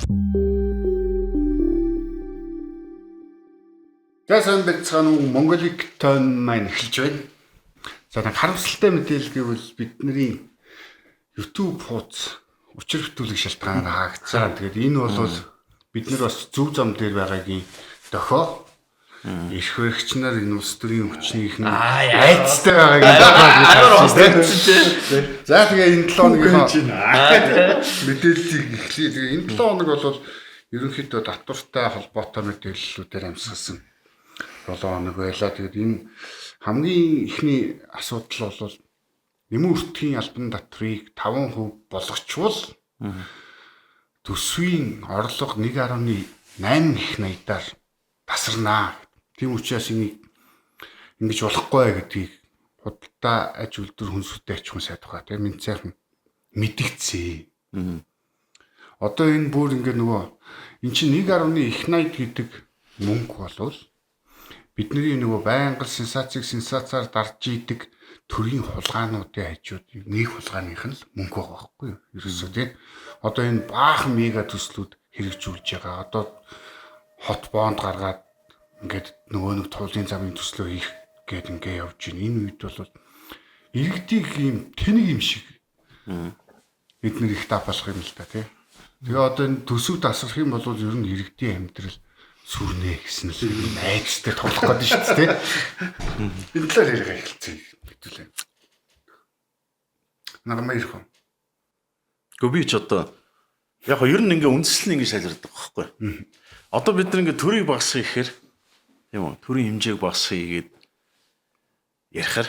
За, сайн байцгаана уу, Mongolic Tone маань эхэлж байна. За, нэг харамсалтай мэдээлэл гэвэл бидний YouTube хуудас учир хөтөлбөрийн шалтгаанаар хаагдсан. Тэгээд энэ бол бид нар бас зөв зам дээр байгаагийн дохио. Эрх баригч нар энэ улс төрийн хүчнийх нь айцтай байгаагийн дохио гэж харсан тийм. За, тэгээ энэ 7 хоногийн мэдээллийг эхлэе. Тэгээ энэ 7 хоног бол ерөнхийдөө татвартай холбоотой мэдээллүүдээр амьсгалсан 7 хоног байлаа. Тэгээд энэ хамгийн эхний асуудал бол нэмэн өртгийн албан татврыг 5% болгочвол төсвийн орлого 1.8 их найдаар тасарнаа. Тийм учраас энийг ингэж болохгүй гэдгийг худалдаа аж үйлдвэр хүнсүүтэй аж ахуйн сайд байгаа. Тийм мэд сайхан мэдгдсэн. Одоо энэ бүр ингээ нөгөө эн чинь 1.1 их найд гэдэг мөнгө болвол бидний нөгөө байнга сенсацийг сенсацаар дарж идэг төрийн хулгаануудын хажууд нэг хулгааных нь л мөнгө байгаа байхгүй юу? Ерөөсөө тий. Одоо энэ баахан мега төслүүд хэрэгжүүлж байгаа. Одоо хот бонд гаргаад ингээд нөгөө нэг туулын замын төслөө хийх гээд ингээ явж байна. Энэ үед бол иргэдийг ийм тэнэг юм шиг бид нэр их давах юм л та тий. Тэгээ одоо энэ төсөв тасрах юм бол ер нь иргэдийн амьдрал сүрнэ гэсэн л айцтай тоглох гэдэг шүү дээ. Энэ талаар яриага эхэлсэн хэвлээ. Нармаа ирэх үү? Гэхдээ би ч одоо яг ер нь ингээ үндэслэл нь ингээ шалгардаг байхгүй. Одоо бид нар ингээ төрийг багасгах гэхээр тийм үү? Төрийн хэмжээг багасгах гээд ярихаар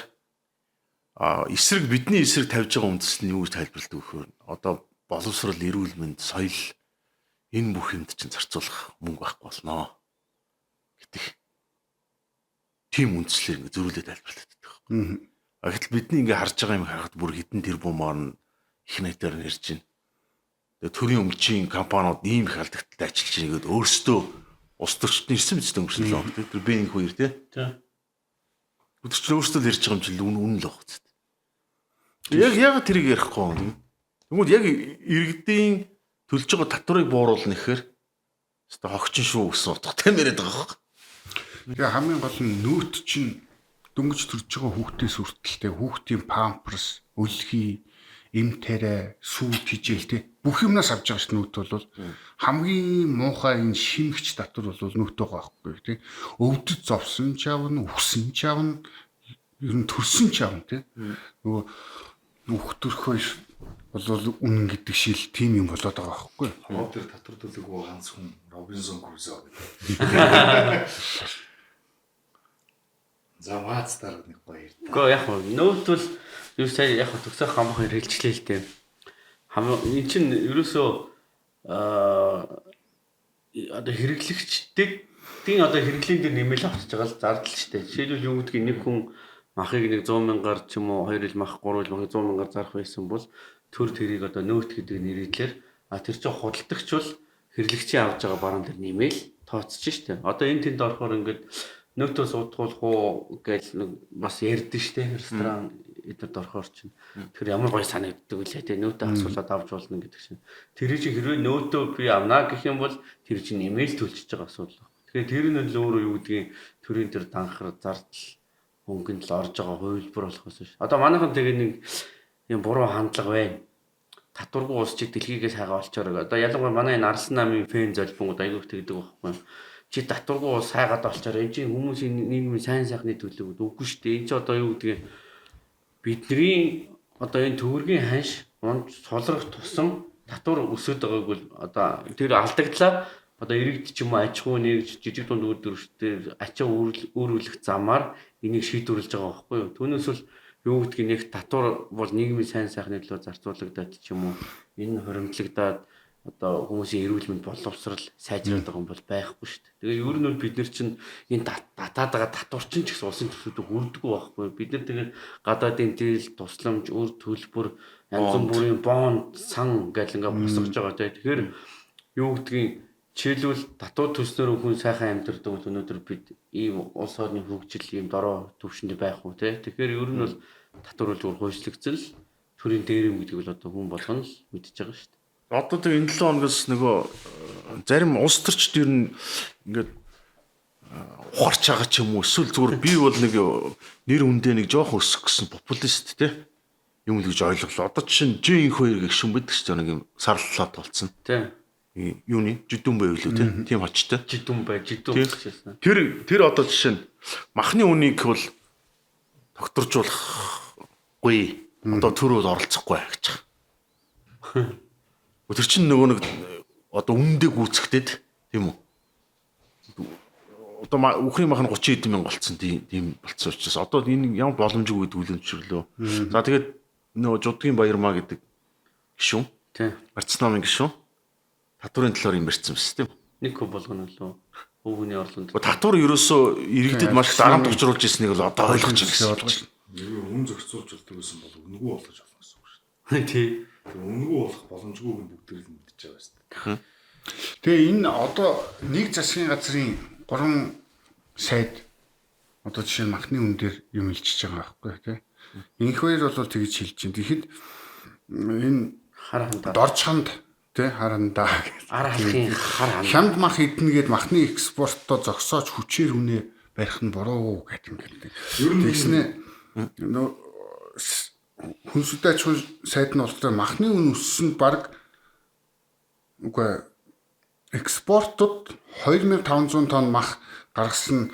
эсрэг бидний эсрэг тавьж байгаа үндэслэл нь юу гэж тайлбарладаг вэ гэхээр одоо боловсрол, эрүүл мэнд, соёл энэ бүх юмд чинь зарцуулах мөнгө байхгүй болноо гэдэг тийм үндслээр ингээ зөрүүлээд тайлбарладаг байхгүй. А гэтэл бидний ингээ харж байгаа юм харахад бүр хэдэн тэрбумаар нь их найтаар нь ярьж байна. Тэгээ төрийн өмчийн компаниуд ийм их алдагдaltaй ажиллаж байна гэдээ өөрсдөө улс төрчд нэрсэн мэт өнгөрсөн 7 хоног тэр би энэ хоёр тий. Өдөр чинь өөрсдөө л ярьж байгаа юм чинь үн үн л баг үст. Яг тэрийг ярихгүй юм. Тэгмүүд яг иргэдийн төлж байгаа татварыг бууруулна гэхээр өстой хогчин шүү гэсэн утгатай яриад байгаа байхгүй. Тэгээ хамгийн гол нь нүүт чинь дөнгөж төрж байгаа хүүхдээс хүртэлтэй хүүхдийн памперс, өлгий, эм тариа, сүү тижэл те бүх юмнаас авч байгаа ш нүүт бол хамгийн муухай энэ шимэгч татвар бол нүүт байгаа байхгүй те. Өвдөж зовсон ч авна, үхсэн ч авна, ер нь төрсөн ч авна те. Нөгөө нүх төрхөө бол үнэн гэдэг шил тийм юм болоод байгаа байхгүй. Хамаа дээр татвар төлөөгүй ганц хүн Робинсон Крузо гэдэг. За, маац дарга нэг гоё ярьд. Гэхдээ яг хөө нөөт бол юу сая яг хөө төгсөх хамбах хэрэгжилээ л дээ. Хам эн чинь ерөөсөө одоо хэрэглэгчдийн одоо хэрэглийн дээр нэмэл авчиж байгаа л зардал шүү дээ. Жишээлбэл юу гэдгийг нэг хүн махыг нэг 100 мянгаар ч юм уу 2 ил мах 3 ил махыг 100 мянгаар зарах байсан бол төр тэрийг одоо нөөт гэдэг нэрийдлэр тэр чинь худалдагч бол хэрэглэгчийн авч байгаа баруун дээр нэмэл тооцож штэ. Одоо энэ тэнд орохоор ингээд нөөтөөс удахуулах уу гэж нэг бас ярьдэн штэ. Ресторан эднэрд орохоор чинь тэр ямар гоё санагддаг үлээ те. Нөөтөө асуулаад авч болно гэдэг чинь. Тэр чинь хэрвээ нөөтөө би авнаа гэх юм бол тэр чинь нэмэл төлчихөж байгаа асуудал. Тэгэхээр тэр нь л өөрөө юу гэдгийг төрийн тэр данхар зардал хөнгөнд л орж байгаа хувилбар болох байсан ш. Одоо манайхан тэгээ нэг юм буруу хандлага байна. Татваргүй улс чиг дэлхийгээс хайгаа олчоорой. Одоо ялангуяа манай энэ Арслан намын фэн золбонгууд айгүйх тэгдэг байхгүй. Чи татваргүй улс хайгаад олчоорой. Энд чинь хүмүүсийн нийгмийн сайн сайхны төлөө үгүй шүү дээ. Энд чи одоо юу гэдгийг бидний одоо энэ төвөргийн ханш унж сулрах тусам татвар өсөд байгааг бол одоо тэр алдагдлаа одоо иргэд ч юм уу аж ахуй нэг жижиг дунд үйлдвэрчдэр ачаа өөрүүлэх замаар энийг шийдвэрлэж байгаа байхгүй юу. Түүнээс бол юу гэдгийг нэг татвар бол нийгмийн сайн сайхны төлөө зарцуулагдаад ч юм уу энэ хуримтлагдаад одоо хүмүүсийн эрүүл мэнд боловсрал сайжраад байгаа юм бол байхгүй шүү дээ. Тэгээ ер нь бол бид нар чинь энэ татаад байгаа татвар чинь ч гэсэн улсын төсвүүдэд хүрдэггүй байхгүй. Бид нар тэгээд гадаадын зээл, тусламж, үр төлбөр, янз бүрийн бонд, сан гэл ингээ босгож байгаа тийм. Тэгэхээр юу гэдгийг жишээлбэл татвар төлснөөр хүн сайхан амьдардаг бол өнөөдөр бид ийм улс орны хөгжил ийм дорой төвшөнд байх уу те. Тэгэхээр ер нь бол татвар бол зүгээр хойшлогдсон л төрийн дээрэм гэдгийг бол одоо хүн болгоно л мэдж байгаа шүү дээ. Одоо тэг энэ 7 хоногоос нөгөө зарим улс төрчд ер нь ингээд ухарч байгаа ч юм уу эсвэл зүгээр би бол нэг нэр хүндээ нэг жоох өсөх гэсэн популист те юм л гэж ойлголоо. Одоо жишээ нь Жин хоёр гэх шүн байдаг ч нэг юм сарлалаад болцсон. Тий. Юуны жидүүн бай билүү те тийм хочтой. Жидүүн бай, жидүүн гэжсэн. Тэр одоо жишээ нь махны үнийг бол тогтворжуулахгүй. Одоо төр бол оролцохгүй гэж байгаа. Тэр чинь нөгөө нэг одоо үнэндээ гүйцэгдээд тийм үү? Одоо үхрийн мах нь 30 хэдэн мянга болцсон тийм болцсон учраас одоо энэ ямар боломжгүй гэдэг үлэмжирлөө. За тэгээд нөгөө жудгийн баярмаа гэдэг гишүүн. Тийм. Барц намын гишүүн. Татварын талаар юм ярьсан байсан тийм. Нэг хүн болгоно лөө. Өвгөний орлонд. Татвар ерөөсөө иргэдэд маш их дарамт учруулж ирснийг л одоо ойлгож байна гэсэн. Нэрээ үн зохицуулж болдог байсан бол үнэгүй болгож болно гэсэн үг шүү дээ. Тий. Тэр үнэгүй болох боломжгүйг нь бүгдээр л мэдчихэж байгаа шүү дээ. Тэгээ энэ одоо нэг засгийн газрын 3 сайд одоо жишээ нь махны үн дээр юм илчиж байгаа байхгүй тий. Инх хоёр бол тэгж хэлж чинь. Тэгэхэд энэ хар хандаа дорж ханд тий хар хандаа ар халахын хар ханд хямд мах идэнгээд махны экспортоо зогсоож хүчээр үнэ барих нь буруу гэдэг ингээд. Тэгснэ нөө хүнсүдэ аж ахуйн сайд нь болохоор махны үн өссөн баг үгүй экспортод 2500 тонн мах гаргасан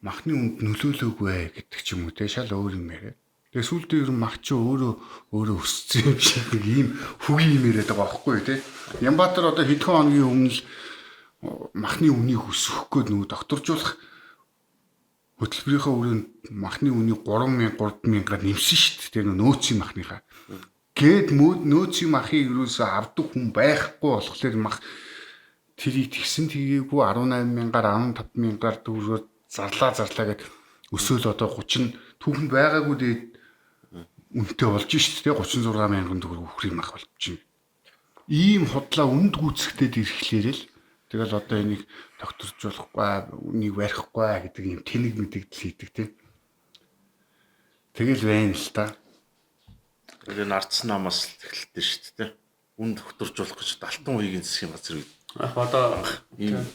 махны үнд нөлөөлөөгүй гэдэг ч юм уу те шал өөр юм яриа. Тэгээ сүүлдээ ер нь мах чи өөрөө өөрөө өссөн юм шиг нэг ийм хөгийн юм яриад байгаа байхгүй те. Янбаатар одоо хэдхэн хоногийн өмнө л махны үнийг өсгөх гээд нөгөө докторжуулах хөтөлбөрийнхөө өрөөнд махны үнийг 3000 3000-аар нэмсэн шүү дээ. Тэр нөөцийн махныхаа. Гээд нөөцийн махыг ерөөсөө авдаг хүн байхгүй болохоор мах тэрийг тэгсэн тэгээгүй 18000-аар 15000-аар төгрөгөөр зарлаа гэд өсөөл одоо 30 түүхэнд байгаагүй дээд үнэтэй болж шүү дээ. 36000 төгрөг үхрийн мах болж байна. Ийм худлаа үнд гүйцэгдээд ирэхлээр л тэгэл одоо энийг докторжуулахгүй, үнийг барихгүй гэдэг ийм тэнэг мэдэгдэл хийдэг тийм. Тэгэл байна л та. Тэгээ нарц намаас эхэлтээ шүү дээ. Үн докторжуулах гэж Алтан үеийн засгийн газар үед. Яг одоо ийм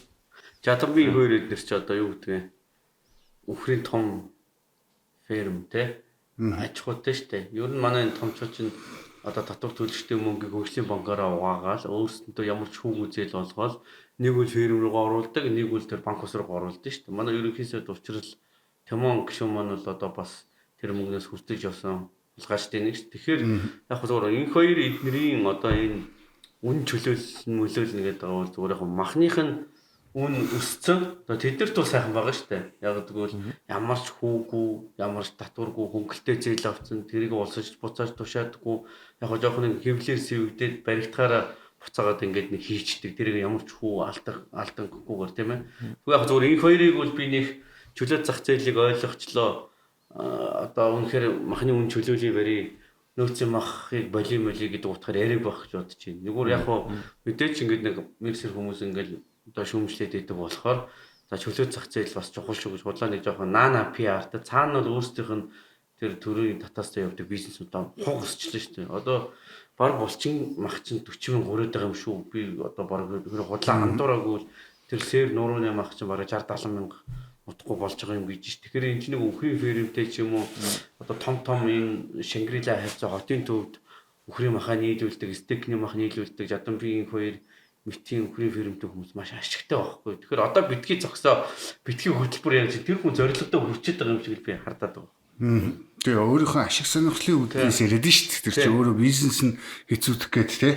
Жадамгийн хоёр эднэр чи одоо юу гэдэг вэ? Үхрийн том ферм те аж ахуйтай шүү дээ. Ер нь манай энэ томчууд чинь одоо татвар төлөгчдийн мөнгийг хөгжлийн банкаараа угаагаал өөрсөндөө ямар ч хүүг үзэл болгоол нэг үл ферм руугаа оруулдаг, нэг үл тэр банк ус руугаа оруулдаг шүү дээ. Манай ерөнхий сайд учрал Тэмон гишүүн маань бол одоо бас тэр мөнгнөөс хүртэж явсан хулгайчдын нэг шүү. Тэгэхээр яг зүгээр энэ хоёр эднэрийн одоо энэ үн чөлөөлөл мөлөөлнө гэдэг байгаа бол зүгээр яг махных нь үн өсцөн. Тэдэрт бол сайхан байгаа шүү дээ. Яг тэгвэл ямар ч хүүгүй, ямар ч татваргүй хөнгөлтэй зээл авцсан, тэрийг улсаж буцааж тушаадаггүй. Яг гоо жоохон нэг хэвлэр сэвэгдээд баригдахаараа буцаагаад ингээд нэг хийчдэг. Тэрийг ямар ч хүү алдангүйгээр тийм ээ. Тэгвэл яг зүгээр энэ хоёрыг бол би нэг чөлөө зах зээлийг ойлгочлоо. Одоо үнэхээр махны үн чөлөөлөе барь нөөцийн махыг боли моли гэдэг утгаар яриаг байх гэж бодож байна. Нэгүр яг хуу мэдээч ингээд нэг мэрсэр хүмүүс ингээд одоо шүүмжлээд идэг болохоор за чөлөө зах зээл бас чухал шүү гэж бодлоо нэг жоохон наана PR-тай цаана бол өөрсдийнх нь тэр төрийн татаастай явдаг бизнесүүдээ хуг өсчлээ шүү дээ. Одоо баг булчин мах чинь 40 мянга хүрээд байгаа юм шүү. Би одоо баг худлаа андуураагүй л тэр сэр нурууны мах чинь бараг 60 70 мянга утгагүй болж байгаа юм гэж ш. Тэгэхээр энэ чинь нэг үхрийн фермтэй ч юм уу одоо том том энэ Шангрила хавцаа хотын төвд үхрийн махаа нийлүүлдэг, стекний мах нийлүүлдэг, Жадамбигийн хоёр мэтийн үхрийн фермтэй хүмүүс маш ашигтай байхгүй. Тэгэхээр одоо битгий зогсоо, битгий хөтөлбөр яаж тэр хүн зорилгодоо хүрчээд байгаа юм шиг л би хардаад байгаа. Тэгээ өөрийнхөө ашиг сонирхлын үүднээс яриад нь шүү дээ. Тэр чинь өөрөө бизнес нь хэцүүдэх гээд те.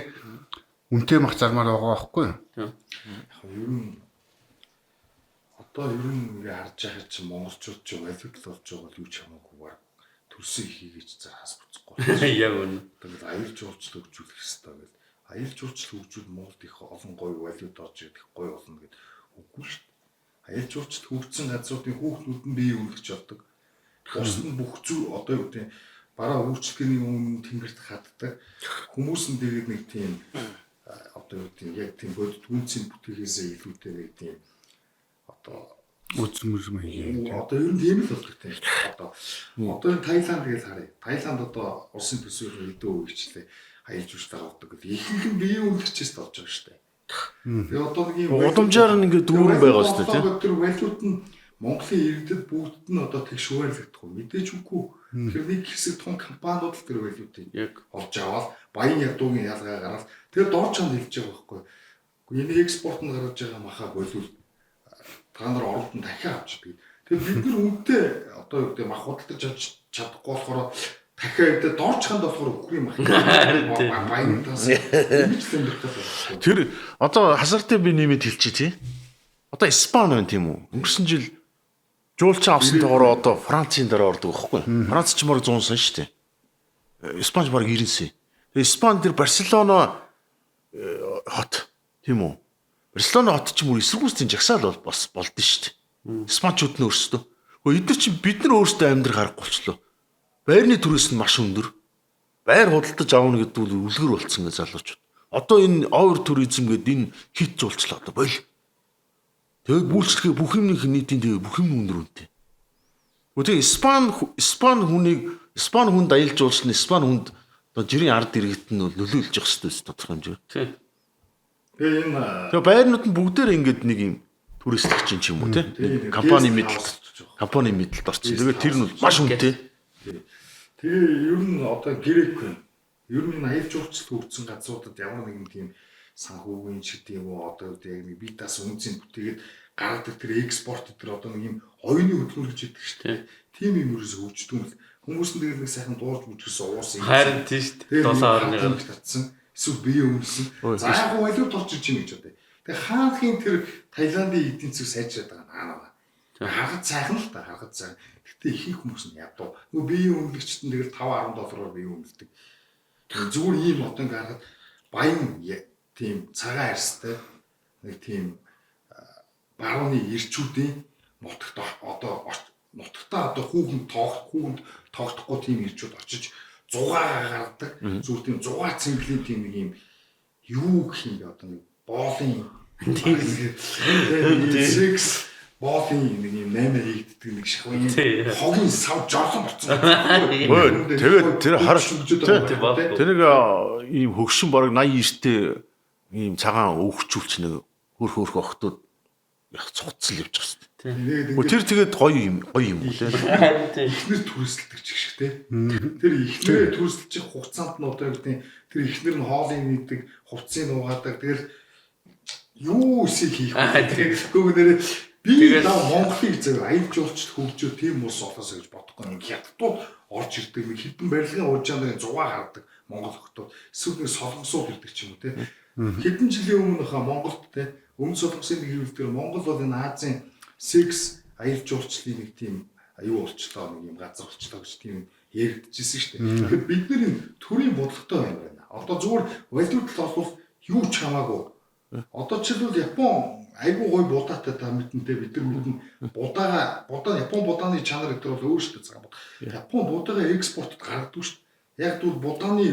Үнэтэй мах зармаар байгаа байхгүй юу? Яг ер нь одоо ер нь ингээ харж байхад чинь монголчууд ч валют л болж байгаа бол юу ч хамаагүй баг төрсөн ихийгэж зархаас буцахгүй. Яг үнэ. Тэгэл аялал жуулчлал хөгжүүлэх хэрэгтэй гэл. Аялал жуулчлал хөгжүүл Монголд их олон гоё валют орж ирэх гоё болно гэд үгүй шүү дээ. Аялал жуулчлал хөгжсөн газруудын хүүхдүүд нь бие үнэлж явдаг. Бусд нь бүх зүр одоо юу гэдэг бараа үйлчлэгээний өмнө тэнгэрт хаддаг. Хүмүүс нь тэгээд нэг тийм одоо юу гэдэг яг тийм бодит үнцийн бүтээхээсээ илүүтэй нэг тийм одоо үзмэр маяг. Одоо ер нь тийм л болдог тийм. Одоо энэ Таиланд гэж харъя. Таиланд одоо улсын төсвийн хэдэн үе хичлээ. аялал жуулчлал авдаг гэдэг. Ихэнх нь биеийн үнэлэгчээс л олж байгаа шүү дээ. Тэгээ одоо нэг юм Гудамжаар нь ингээд дүүрэн байгаа шүү дээ, тийм. Тэр валют нь Монголын иргэдэд бүгдд нь одоо тэгш хуваарлагдахгүй. Мэдээж үгүй. Тэгэхээр нэг хэсэг том компаниуд л тэр валютыг Яг олж аваад баян ядуугийн ялгаа гараад тэр дор чанд хэлж байгаа байхгүй. Гэхдээ энэ экспорт нь гаргаж байгаа махаа болвол та нар оролд нь дахиад авчдаг. Тэгэхээр бид нар үнэтэй одоо юу гэдэг мах худалдаж авч чадахгүй болохоор дахиад өвдө дор чанд болохоор үхрийн мах. Баян тас ингэж л амьдрах гэдэг. Тэр одоо хасартын би нэмэд хэлчихье тий. Одоо Испани байна тийм үү? Өнгөрсөн жил жуулчин авсан тоогоор одоо Францын дараа ордог байхгүй. Франц ч бараг 100 сая шүү дээ. Испанч бараг 90 сая. Тэгээ Испани тэр Барселона хот тийм үү? Барселона хот ч юм уу эсэргүүцлийн жагсаал бол бас болдсон шүү дээ. Испанчууд нь өөрсдөө. Гэхдээ эдгээр чинь бид нар өөрсдөө амьдрах аргагүй болчлоо. Байрны түрээс нь маш өндөр. Байр худалдаж авна гэдэг бол үлгэр болцсон гэж залуучууд. Одоо энэ овер туризм гэдэг энэ хит зулчлаа одоо боль. Тэгээд бүлчлэгээ бүх юмны нийтийн тэгээ бүх юм өндөр үнэтэй. Гэхдээ Испани хүнийг Испани хүнд аялал жуулчлал нь Испани хүнд одоо жирийн ард иргэд нь бол нөлөөлж явах хэрэгтэй байсан тодорхой хэмжээгээр. тий. Тэгээ энэ Тэгээ байрнууд нь бүгдээр ингээд нэг юм түрээслэгч юм ч юм уу те. Тийм, Компани guest мэдлэлт house гэж байгаа. компани мэдлэлд орсон. Тэгээд тэр нь бол маш үнэтэй. Тэгээ ер нь одоо грек хүн. Ер нь энэ аялал жуулчлал хөгжсөн газруудад ямар нэгэн тийм санхүүгийн ч гэдэг юм уу одоо яг нэг бие даасан үнцийг бүтээгээд гаргадаг тэр экспорт тэр одоо нэг юм оюуны хөдөлмөр гэж яддаг шүү дээ. Тийм юм ерөөсөө хөгждөг юм л. Хүмүүс нь тэгэл нэг сайхан дуурж бүжгэсэн уусан. Харин тий шүү дээ. 7.1 татсан. Эсвэл бие өмнөсөн. За яг гоо валют орж иж юм гэж бодъё. Тэгээ хаанхын тэр Таиландын эдийн засаг сайжраад байгаа наа наа. Харахад сайхан л та харахад сайхан. Гэтэ ихэнх хүмүүс нь ядуу. Нөгөө биеийн үнэлэгчт нь тэгэл 5 10 доллараар бие үнэлдэг. Зүгээр ийм одоо ингээ харахад баян тийм цагаан арьстай нэг тийм барууны ирчүүдийн нутагт одоо нутагтаа одоо хүүхэн тоох хүүхэнд тоогдохгүй тийм ирчүүд очиж зугаа гаргадаг. Зүгээр тийм зугаа цэнгэлийн тийм нэг юм юу гэх юм бэ одоо нэг боолын тийм секс боолын нэг юм 8 хийгддэг нэг шахуу юм Тийм. хогийн сав жорлон болсон. Өө, тэгээд тэр хар- Тийм. Тэр нэг ийм хөгшин бараг 89 тэй ийм цагаан өвхчүүлч нэг хөрх хөрх охтууд яг цуцсал явж байгаа шүү дээ. Тэгээд Тэр тэгээд гоё юм гоё юм үү те. Харин тий. эхнэр түрээсэлдэг ч гэх шиг те. Тэр эхнэрээ түрээсэлж хугацаанд нь одоо юу гэдэг нь тэр эхнэр нь хоолыг нийдэг, хувцсыг нуугаадаг. Тэгэл юу эсийг хийх Аа, вэ? Гэхдээ нэрээ би Тэгэл- лав Монголыг зөв аялал жуулчлал хөгжөө тийм улс олоосоо гэж бодохгүй. Нэг хятадууд орж ирдэг, нэг хитэн барилгын уужааны зугаа гаргадаг Монгол охтууд. Эсвэл нэг солонгосууд ирдэг ч юм уу те. Хэдэн жилийн өмнө хаа Монголд те өмнө солонгосын нэг хэвлэл дээр Монгол бол энэ Азийн секс аялал жуулчлалын нэг тийм аюу болчлоо нэг юм газар болчлоо гэж тийм яригдчихсэн шүү дээ. Тэгэхээр бид нар энэ төрийн бодлоготой байна байна. Одоо зүгээр валют л олвол юу ч хамаагүй. Одоо жишээлбэл Япон айгүй гой будаатай та мэдэнтэй бид нар мэднэ. Будаага будаа Япон будааны чанар гэдэг бол өөр шүү дээ цагаан бод. Япон будаага экспортод гаргадаг шүү дээ. Яг тэгвэл будааны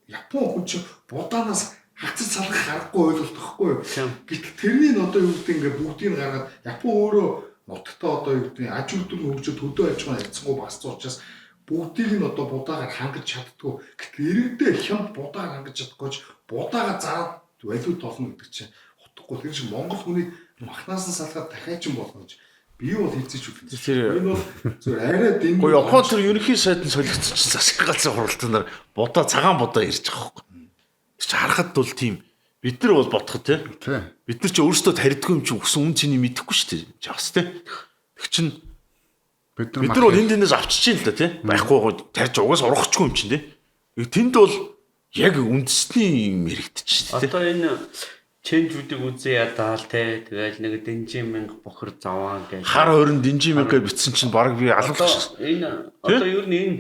Япон хүн чинь будаанаас хацар салгах аргагүй ойлголт واخгүй юу? Тийм. Гэтэл тэрний нь одоо юу гэдэг ингээ бүгдийг нь гаргаад Япон өөрөө нутагтаа одоо юу гэдэг аж үйлдвэр нь хөгжөөд хөдөө аж ахуйн харьцангуй багассан учраас бүгдийг нь одоо будаагаар хангаж чаддгүй. Гэтэл иргэдээ хямд будаагаар хангаж чадахгүй ч будаага зараад валют олно гэдэг чинь утгагүй. Тэр шиг Монгол хүнийг махнаас нь салгаад дахиачин болгоно гэж би бол хэзээ ч үгүй. Тэр- Энэ бол зүгээр арай дэндүү. Гоё Япон тэр ерөнхий сайд нь солигдсон чинь засгийн газрын хуралдаанаар будаа цагаан будаа ирж байгаа байхгүй. Тэр чи харахад бол тийм бид нар бол бодоход те. Тий. Бид нар чи өөрсдөө таридгүй юм чи өгсөн үн чиний мэдэхгүй шүү дээ. Жавс те. Тэг чин Бид бид нар бол энд эндээс авчиж юм л да те. Байхгүй гоо тарьж угаас ургахгүй юм чинь те. Тэнд бол яг үндэсний юм яригдчих шүү дээ. Одоо энэ ченжүүдийг үзээ ядаал те. Тэгэл нэг дэнжин мянга бохор заваан гэж. Хар хорин динжи мянга гэж бичсэн чинь баг би Одоо алуулчих. энэ одоо ер нь энэ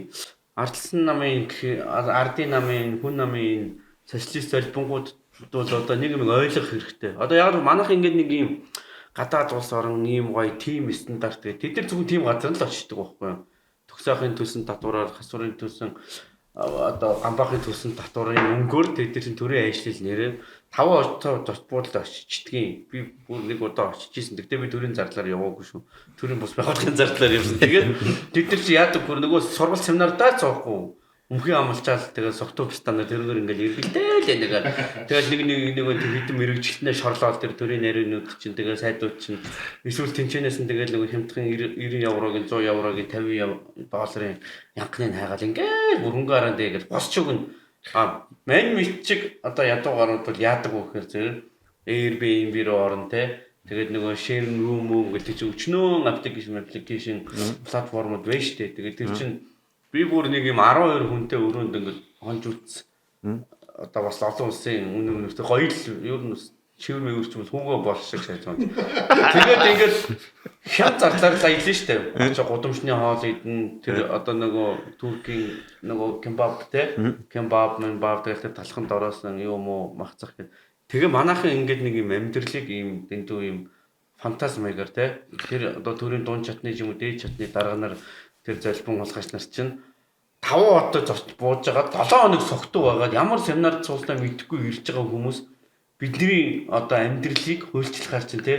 ардсан намын ардын намын хүн намын энэ социалист холбонгууд бол одоо нэг юм ойлгох хэрэгтэй. Одоо яг л манайх ингээд нэг юм гадаад улс орон ийм гоё тим стандарт гэдэг. Тэд нар зөвхөн тийм газар нь л очдог байхгүй юу? Төгсөөхийн төлсөн татвараар, хасварын төлсөн одоо гамбахын төлсөн татварын өнгөөр тэд нар чинь төрийн ажлал нэрээ 5 5 буудалд очичдгийн. Би бүр нэг удаа очиж исэн. Тэгтээ би төрийн зардлаар яваагүй шүү. Төрийн бус байгууллагын зардлаар явсан. Тэгээд тэд нар чи яадаг бүр нөгөө сургалт семинардаа цоохгүй. Өмхий амлчаал тэгээ согтуу пистанаар тэргээр ингээл эргэлдээл нэгээр. Тэгэл нэг нэг нэг тэр хэдэн мэрэгжилтнээ шорлоол тэр төрийн нарийнууд чинь тэгээ сайдууд чинь эсвэл тэнчэнээс нь тэгэл нэг хямдхан 90 еврогийн 100 еврогийн 50 долларын янхны хайгаал ингээл бүр хөнгө араан дээр босч өгнө. А мань мэдчиг одоо ядуу гарууд бол яадаг вэ гэхээр зэрэг Airbnb руу орно те. Тэгээд нөгөө share room мөн гэдэг чинь өчнөө аппликейшн платформуд байна шүү дээ. Тэгээд тэр чинь би бүр нэг юм 12 хүнтэй өрөөнд ингээд хонж үтс. Одоо бас олон улсын үнэр үнэртэй гоё л ер нь чивэр мэвэр ч юм уу хүүгөө бол шиг шааж байгаа. Тэгээд ингээд хямд зарлаар л аялна шүү дээ. Очоо гудамжны хоол идэн тэр одоо нөгөө Туркийн нөгөө кебаб те кебаб мебаб тэгэл тэр талханд ороосон юм уу махцах гэх. Тэгээ манайхан ингээд нэг юм амьдралыг ийм дэндүү юм фантазм маягаар те тэр одоо төрийн дунд чатны юм уу дээд чатны дарга нар тэр золбон хулгайч нар чинь 5 одоо зочд бууж байгаа 7 хоног согтуу байгаад ямар семинард сууснаа мэдэхгүй ирж байгаа хүмүүс бидний одоо амьдралыг хуульчлахаар чинь те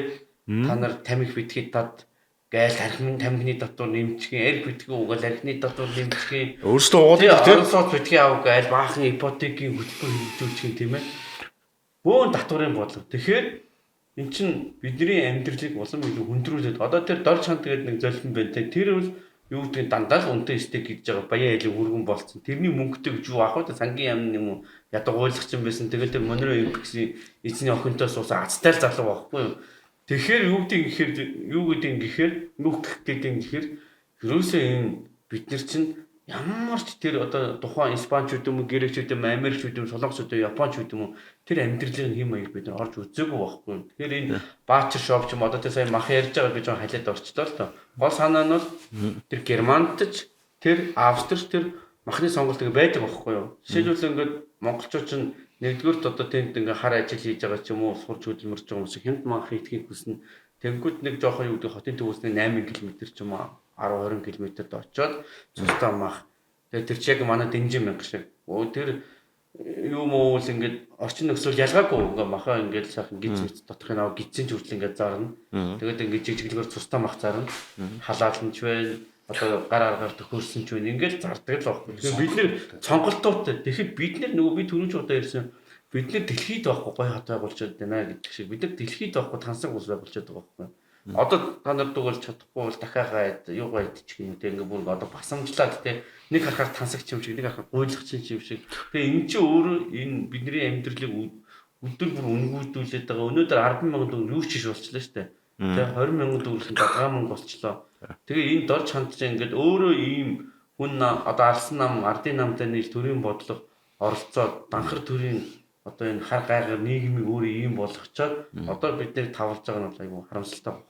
та нар тамхи битгий дад гээл тархин тамхины татвар нэмчихин, арх битгий угаал архины татвар нэмчихин. Өөрсдөө угаад тийм орон сууц битгий ав гээл баахан ипотекийн хөтөлбөр хэрэгжүүлчих тийм ээ. Бөөн татварын бодлого. Тэгэхээр эн чин бидний амьдралыг улам илүү хүндрүүлээд одоо тэр дор чант гэдэг нэг золбон байна те. Тэр бол юу гэдгийг дандаа л үнэтэй стейк хийж байгаа баян айлын хүргэн болцсон. Тэрний мөнгөтэй гэж юу авах вэ? Сангийн яам юм уу? Ядуу гуйлагч юм байсан. Тэгэл тэр Монро импексийн эзний охинтой суусан азтай л залуу байхгүй юу? Тэгэхээр юу гэдэг гэхээр юу гэдэг гэхээр нүх гэдэг гэхээр ерөөсөө энэ бид нар чинь ямар ч тэр одоо тухайн испанчууд юм уу, грекчүүд юм уу, америкчүүд юм, солонгосчууд юм, япончууд юм уу тэр амьдралын хэм маяг бид нар орж үзээгүй байхгүй юу. Тэгэхээр энэ баачер шоп ч юм одоо тэр сая мах ярьж байгаа би жоон халиад орчлоо л доо. Гол санаа нь бол тэр германд ч тэр австрч тэр махны сонголт ингээ байдаг байхгүй юу. Жишээлбэл ингээд монголчууд чинь нэгдүгüрт одоо тэнд ингээ хар ажил хийж байгаа ч юм уу сурч хөдөлмөрж байгаа хүмүүс хямд мах хийхийг хүснэ. Тэнгүүд нэг жоохон юу гэдэг хотын төвөөс нэг 8 км ч юм уу 10 20 км-д очиод цустай мах. Тэгээд тэр чи яг манай дэнжин мянга шиг. Өө тэр юм уу л ингээд орчин нөхцөл ялгаагүй ингээ махаа ингээд сайхан гиз мэт доторх нь гизэн ч хүртэл ингээд зарна. Тэгээд ингээд жижиглэгээр цустай мах зарна. Халаалан ч байна. Одоо гар аргаар төхөөрсөн ч байна. Ингээд зардаг л байхгүй. Тэгэхээр бид нэр цонголтуутай. Тэгэхээр бид нэр нөгөө би түрүүн ч удаа ярьсан бид нэр дэлхийд байхгүй гоё хот байгуулчаад байна гэдэг шиг. Бид нар дэлхийд байхгүй тансаг улс байгуулчаад байгаа байхгүй. Одоо та нар дүүгэл чадахгүй бол дахиагаа юугаа идчих юм те ингээ бүр одоо басамжлаад те нэг харахаар тансагч юм шиг нэг харахаар гуйлагч юм шиг. Тэгээ энэ чинь өөрөө энэ бидний амьдралыг өдөр бүр үнгүүдүүлээд байгаа. Өнөөдөр 10,000 төгрөг юу ч биш болчихлоо шүү дээ. Тэ 20,000 төгрөг нь дагаа мөнгө болчлоо. Тэгээ энэ дор чанд чинь ингээд өөрөө ийм хүн одоо алсан нам ардын намтай нийл төрийн бодлого оролцоод данхар төрийн одоо энэ хар гайгаар нийгмийг өөрөө ийм болгочоод одоо бид нэр тавлж байгаа нь бол айгүй харамсалтай байна.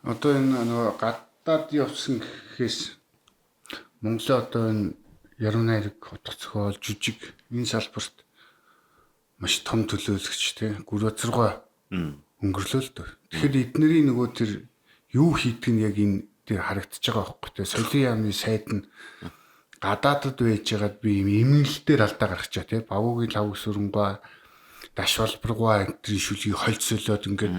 Одоо энэ нөгөө гадаад явсан гэхээс Монголын одоо энэ яруу найраг, утга зохиол, жижиг энэ салбарт маш том төлөөлөгч те гүр базаргой өнгөрлөө л дөө. Тэгэхээр эднэрийн нөгөө тэр юу хийдэг нь яг энэ тэр харагдаж байгаа байхгүй те. Соёлын яамны сайд нь гадаадд байж байгаад би юм эмнэлэл дээр алдаа гаргачаа те. Бавуугийн лавг сүрэнгуй даш балбаргуй энтрийн шүлгийг хольц солиод ингээд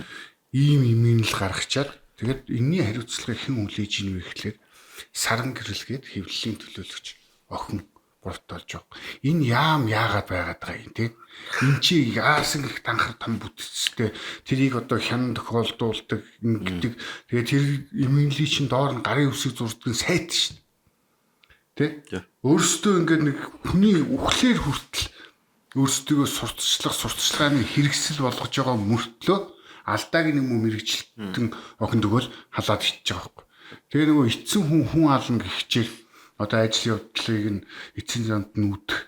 ийм эмнэлэл гаргачаад тэгээд энэний хариуцлагыг хэн хүлээж ийн вэ гэхлээр саран гэрэлгээд хэвлэлийн төлөөлөгч охин гуравт болж байгаа. Энэ яам яагаад байгаад байгаа юм те? Энд чи яасан их данхар том бүтцтэй тэрийг одоо хян тохиолдуулдаг ингэдэг. Тэгээд тэр эмнэлгийн чин доор нь гарын үсэг зурдаг нь сайт шүү дээ. Тэ? Өөрсдөө ингээд нэг хүний үхлээр хүртэл өөрсдөө сурталчлах, сурталчилгааны хэрэгсэл болгож байгаа мөртлөө алдааг нэг юм мэрэгчлэлтэн охин төгөөл халаад ичж байгаа байхгүй. Тэгээ нөгөө ицсэн хүн хүн ална гэх хичээл одоо ажил явдлыг нь эцсийн замд нь үдэх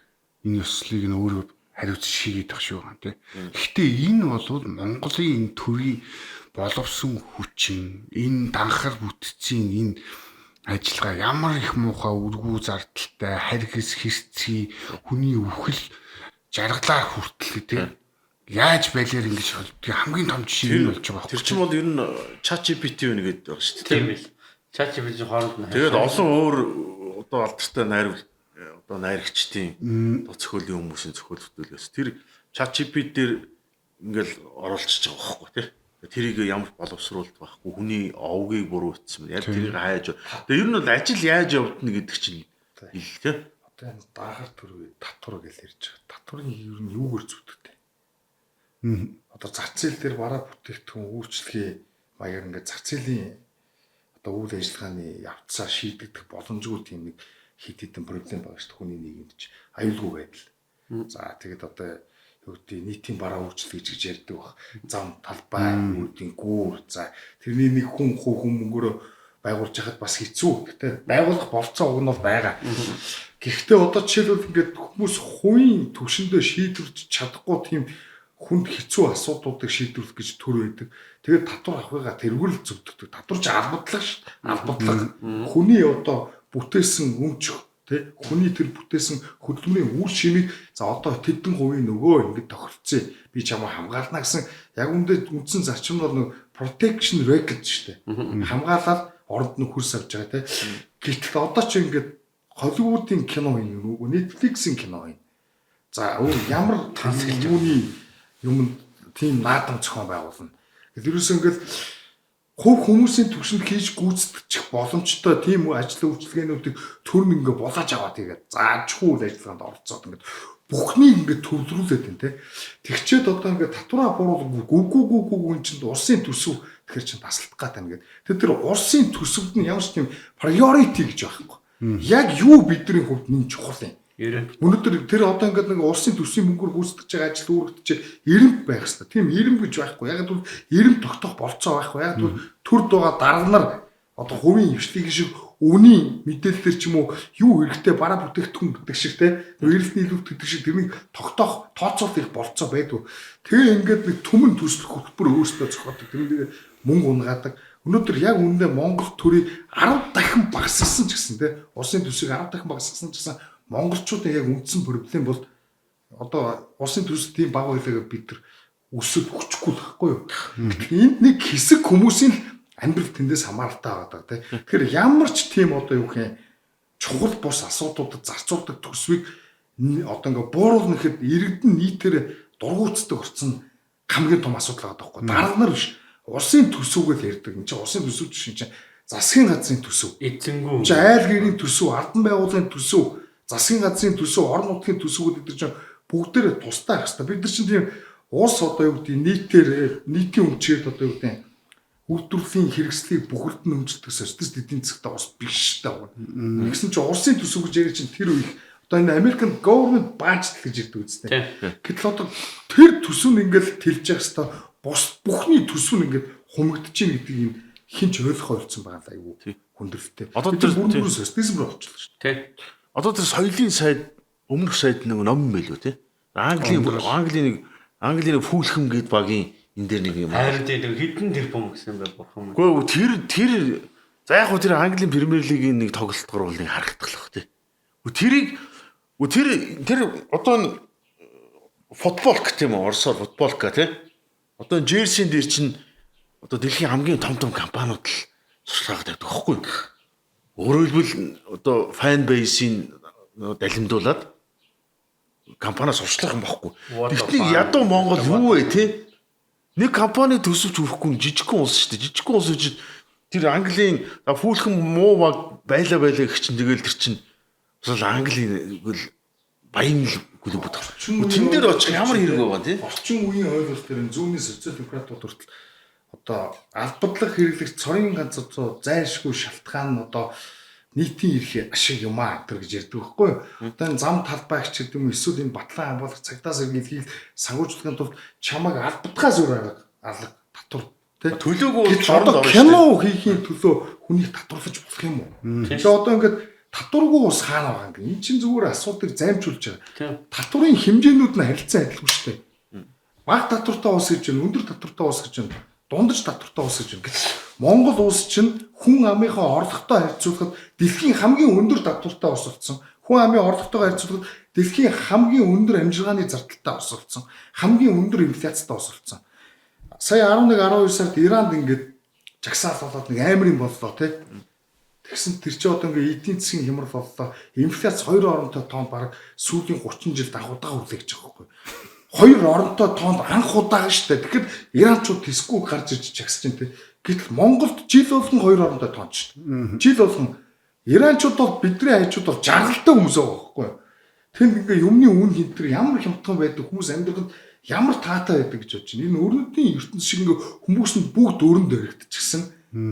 энэ ёслолыг нь өөрөө хариуцж хийгээд байгаа шүү ган тий. Гэхдээ энэ бол Монголын энэ төрийн боловсон хүчин, энэ данхар бүтцийн энэ ажиллагаа ямар их муухай үргүү зардалтай, харгас хэрцгий, хүний үхэл жаргалаар хүртэл тий. Яаж байлаар ингэж холбдог хамгийн том жишээ нь болж байгаа байхгүй. Тэр чинь бол ер нь ChatGPT байна гэдэг байгаа шүү дээ. Тийм бил. ChatGPT хооронд нь. Тэгээд олон өөр одоо алдартай найрвал одоо найрагчдын зохиолын хүмүүсийн зохиол бүтээлээс тэр ChatGPT дээр ингээл оруулчихж байгаа байхгүй тий. Тэрийг ямар боловсруулалт байхгүй хүний овгийг буруу утсан. Яг тэрийг хайж. Тэгээ ер нь бол ажил яаж явагдана гэдэг чинь ил тий. Одоо энэ даагаар төрөө татвар гэж ярьж байгаа. Татварын ер нь юугаар зүтгэдэг? Одоо зах зээл дээр бараа бүтээгдэхүүн үйлчлэгээ маягаар ингээд зах зээлийн одоо үйл ажиллагааны явцаа шийдэгдэх боломжгүй тийм нэг хит хитэн проблем байгаа шүү дээ хүний нийгэмд чи аюулгүй байдал. За тэгэд одоо юу гэдэг нийтийн бараа үйлчлэг гэж ярьдаг баг. Зам талбай, юу гэдэг гүүр. За тэрний нэг хүн хувь хүн мөнгөөрөө байгуулж яхад бас хэцүү. Гэтэ байгуулах болцоо уг нь бол байгаа. Гэхдээ одоо жишээлбэл ингээд хүмүүс хувийн түвшиндээ шийдвэрлэж чадахгүй тийм хүнд хэцүү асуудлуудыг шийдвэрлэх гэж төр байдаг. Тэгээд татвар авахыгаа тэргүүр л зөвдөгдөг. Татвар чи албадлага шүү дээ. Албадлага. Хүний одоо бүтээсэн өмч тий хүний тэр бүтээсэн хөдөлмөрийн үр шимийг за одоо тэдэн хувийн нөгөө ингэж тохиролцъё. Би чамайг хамгаална гэсэн яг үндэ үндсэн зарчим бол нэг protection racket шүү дээ. Хамгаалаад оронд нь хөрс авч байгаа тий. Гэтэл одоо чи ингээд Холливуудын кино юм уу? Netflix-ийн кино юм. За өөр ямар юуны юм тийм наадам зохион байгуулна. Ерөөсөө ингээд хувь хүмүүсийн түвшинд хийж гүйцэтгэх боломжтой тийм ажил үйлчилгээнүүдийг төр нь ингээ булааж аваад тэгээд заажгүй үйл ажиллагаанд оролцоод ингээд бүхнийг ингээд төвлөрүүлээд байна те. Тэгчээд одоо ингээд татвараа бууруулах гүгүү гүгүү гүн чинь улсын төсөв тэгэхээр чинь тасалдах гад байна гээд. Тэр улсын төсөвд нь ямар ч тийм priority гэж байхгүй. Яг юу бидний хувьд нэг чухал юм. Өнөөдөр тэр одоо ингээд нэг улсын төсвийн мөнгөөр гүйцэтгэж байгаа ажил үүрэгт чи эрэмб байх хэвээр. Тийм эрэмб гэж байхгүй. Яг гэвэл эрэмб тогтоох болцоо байхгүй. Яг гэвэл төрд байгаа дарга нар одоо хувийн хвшлийг шиг өвний мэдээлэлээр ч юм уу юу хэрэгтэй бараа бүтээгдэхүүн гэдэг шиг те эрэлт нийлүүлэлт гэдэг шиг тэрнийг тогтоох тооцоолох их болцоо байдгүй. Тэгээ ингээд нэг түмэн төсөл хөтөлбөр өөрсдөө зохиодог. Тэрэн дээр мөнгө унгаадаг. Өнөөдөр яг үнэндээ Монгол төрийг 10 дахин багасгасан ч гэсэн те улсын төсвийг 10 дахин багасгасан ч гэсэн монголчуудын яг үндсэн проблем бол одоо улсын төсөл тийм бага байлаа бид нар өсөд өгчихгүй л байхгүй юу. Гэтэл энд нэг хэсэг хүмүүсийн амьдрал тэндээс хамааралтай байгаа тий. Тэгэхээр ямар ч тийм одоо юу гэх юм чухал бус асуудлуудад зарцуулдаг төсвийг одоо ингээ бууруулна гэхэд иргэдэн нийтээр дургуутдаг орсон хамгийн том асуудал байгаа байхгүй. Дарга нар биш. Улсын төсөвгөө ярьдаг. Энд чинь улсын төсөв чинь засгийн газрын төсөв. Эзэнгүү. Чи айл гэрийн төсөв, албан байгууллагын төсөв, засгийн газрын төсөв, орон нутгийн төсөвүүд гэдэг чинь бүгдээрээ тустай байх хэрэгтэй. Бид нар чинь тийм улс одоо юу гэдэг нийтээр нийтийн өмчээр одоо юу гэдэг үйлдвэрлэлийн хэрэгслийг бүхэлд нь өмчилдэг социалист эдийн засгтай улс биш шүү дээ. Тэгсэн чинь улсын төсөв гэж яриа чинь тэр үеих одоо энэ American government budget гэж ярьдаг үстэй. Гэтэл одоо тэр төсөв нь ингээл тэлж явах хэвээр бус бүхний төсөв нь ингээд хумигдаж чинь гэдэг юм хинч ойлгох ойлцсон байгаа л айгүй хүндрэлтэй. Одоо тэр бүр бүр социализм руу болчихлоо шүү дээ. Одоо тэр соёлын сайд өмнөх сайд нэг ном байлуу тий. Английн Английн нэг Фулхэм гээд багийн энэ дээр нэг юм. Харин тий нэг хэдэн тэрбум гэсэн бай бурхан. Үгүй тэр за яг хөө тэр Английн Премьер лигийн нэг тоглолтгор бол нэг харагдах тий. Тэрийг тэр одоо футболк тийм үү? Оросоор футболка тий. Одоо Джерсийн дээр чинь одоо дэлхийн хамгийн том том компаниуд л сурталчилгаа тавьдаг байхгүй юу? Өөрөөр хэлбэл одоо фэн бейсийн далимдуулаад компаниас сурчлах юм байхгүй. Тэгтээ ядуу Монгол юу вэ тий? Нэг компани төсөвч өрөхгүй жижигхэн улс шүү дээ. Жижигхэн улс гэж тэр Английн фүүлхэн муу баг байла гэх чинь тэгэл тэр чинь бас л Английн баян л клуб байх. Тэн дээр очих ямар хэрэг байгаа тий? Орчин үеийн ойлголт дээр зүүнний социал демократууд хүртэл одоо албадлах хэрэглэх цорын ганц зоо зайлшгүй шалтгаан нь одоо нийтийн эрх ашиг юм аа энэ гэж ярьдаг байхгүй юу? Одоо энэ зам талбайч гэдэг юм эсвэл энэ батлан хамгаалах цагдаа сэргийлхийг санхүүжүүлэхийн тулд чамайг албадахаас өөр арга алга татвар тий төлөөгөө одоо кино хийхийн төлөө хүнийг татварлаж болох юм уу? Тэгээ одоо ингээд татваргүй ус хаана байгаа юм. Энд чинь зүгээр асуудлыг займчулж байгаа. Татварын хэмжээнүүд нь харилцан адилгүй шүү дээ. Бага татвартай ус гэж байна, өндөр татвартай ус гэж байна, дундаж татвартай ус гэж байна. Монгол улс чинь хүн амынхаа орлоготой харьцуулахад дэлхийн хамгийн өндөр татвартай улс болсон. Хүн амын орлоготойгоо харьцуулахад дэлхийн хамгийн өндөр амжиргааны зардалтай улс болсон. Хамгийн өндөр инфляцтай улс болсон. Сая 11 12 сард Иранд ингээд жагсаал болоод нэг амар юм боллоо тий. Тэгсэн тэр чинь одоо ингээд эдийн засгийн хямрал боллоо. Инфляц 2 оронтой тоон бараг сүүлийн 30 жилд анх удаага хүлээгдэж байгаа байхгүй. 2 оронтой тоонд анх удаага штэ. Тэгэхэд Иранчууд тэсгүй гарч ирж жагсаж чинь тий. Гэтэл Монголд жил болгон 2 оронтой тоон штэ. Жил болгон Иранчууд бол бидний хажууд бол жаргалтай хүмүүс байгаа байхгүй юу? Тэнд ингээ юмны үн хинтэр ямар хямдхан байдаг, хүмүүс амьдрахад ямар таатай байдаг гэж бодож байна. Энэ өрнөдийн ертөнц шиг ингээ хүмүүс нь бүгд өрөнд дөрөгдчихсэн.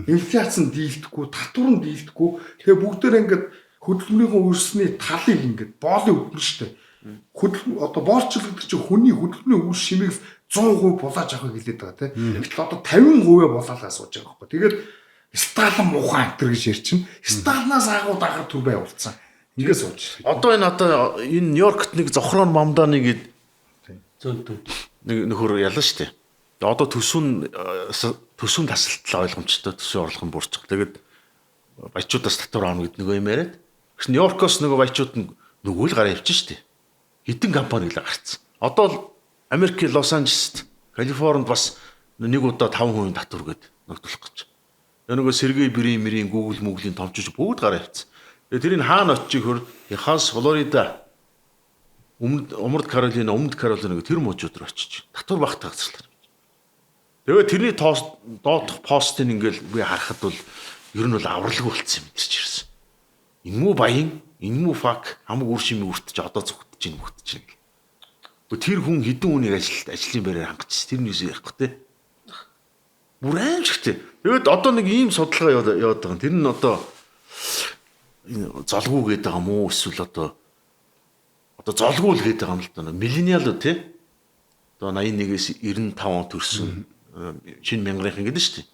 Инфляц нь дийлдэхгүй, татвар нь дийлдэхгүй. Тэгээ бүгдээр ингээд хөдөлмөрийн өрсний талыг ингээд боолын хөдөлмөр шүү дээ. Хөдөл одоо боолчлол гэдэг чинь хүний хөдөлмөрийн үр шимийг 100% булааж авахыг хэлээд байгаа тийм. Гэтэл одоо 50% булаалаа сууж байгаа байхгүй. Тэгээд Сталин муухай антер гэж ярьчин. Сталинаас агуу дагаар төр бай болцсон. Ингээд сууж. Одоо энэ одоо энэ Нью-Йоркт нэг Зохрон Мамданы гээд Зөн төв. нэг нөхөр ялаа шүү дээ. Одоо төсвөн төсвөн тасалтлаа ойлгомжтой төсвийн орлого нь буурчих. Тэгээд баячуудаас татвар авна гэдэг нөгөө юм яриад. Тэгсэн Нью-Йоркоос нөгөө баячууд нь нөгөө л гараа явчих шүү дээ. Хэдэн компани гэлээ гарцсан. Одоо л Америкийн Лос Анжелест, Калифорнид бас нэг удаа 5% татвар гээд ногдуулах гэж. Тэгээ нөгөө Сергей Брин мэрийн Google Google-ийн томчиж бүгд гараа явцсан. Тэгээ тэрийг хаана очих хөр Техас, Флорида, Өмнөд Каролина, Өмнөд Каролина гэх тэр мужууд руу очиж татвар багтаа газарлаа. Тэгээ тэрний доодох постыг ингээл би харахад бол ер нь бол авралгүй болцсон юм мэдэрч ирсэн. Энэ мүү баян, энэ мүү фак хамаг үр шимийг үртэж одоо зүгтэж ийн мөгтөж ийн гэл. Тэр хүн хэдэн хүнийг ажлын байраар хангачсан. Тэр нь юус ярихгүй те. Бүр аимшигтэй. Тэгээд одоо нэг ийм судалгаа яваад байгаа. Тэр нь одоо энэ золгүй гэдэг байгаа мó эсвэл одоо золгүй л гэдэг байгаа юм л да. Миллениал үү те. Одоо 81-ээс 95 он төрсэн шинэ мянгарын гэдэг шүү дээ.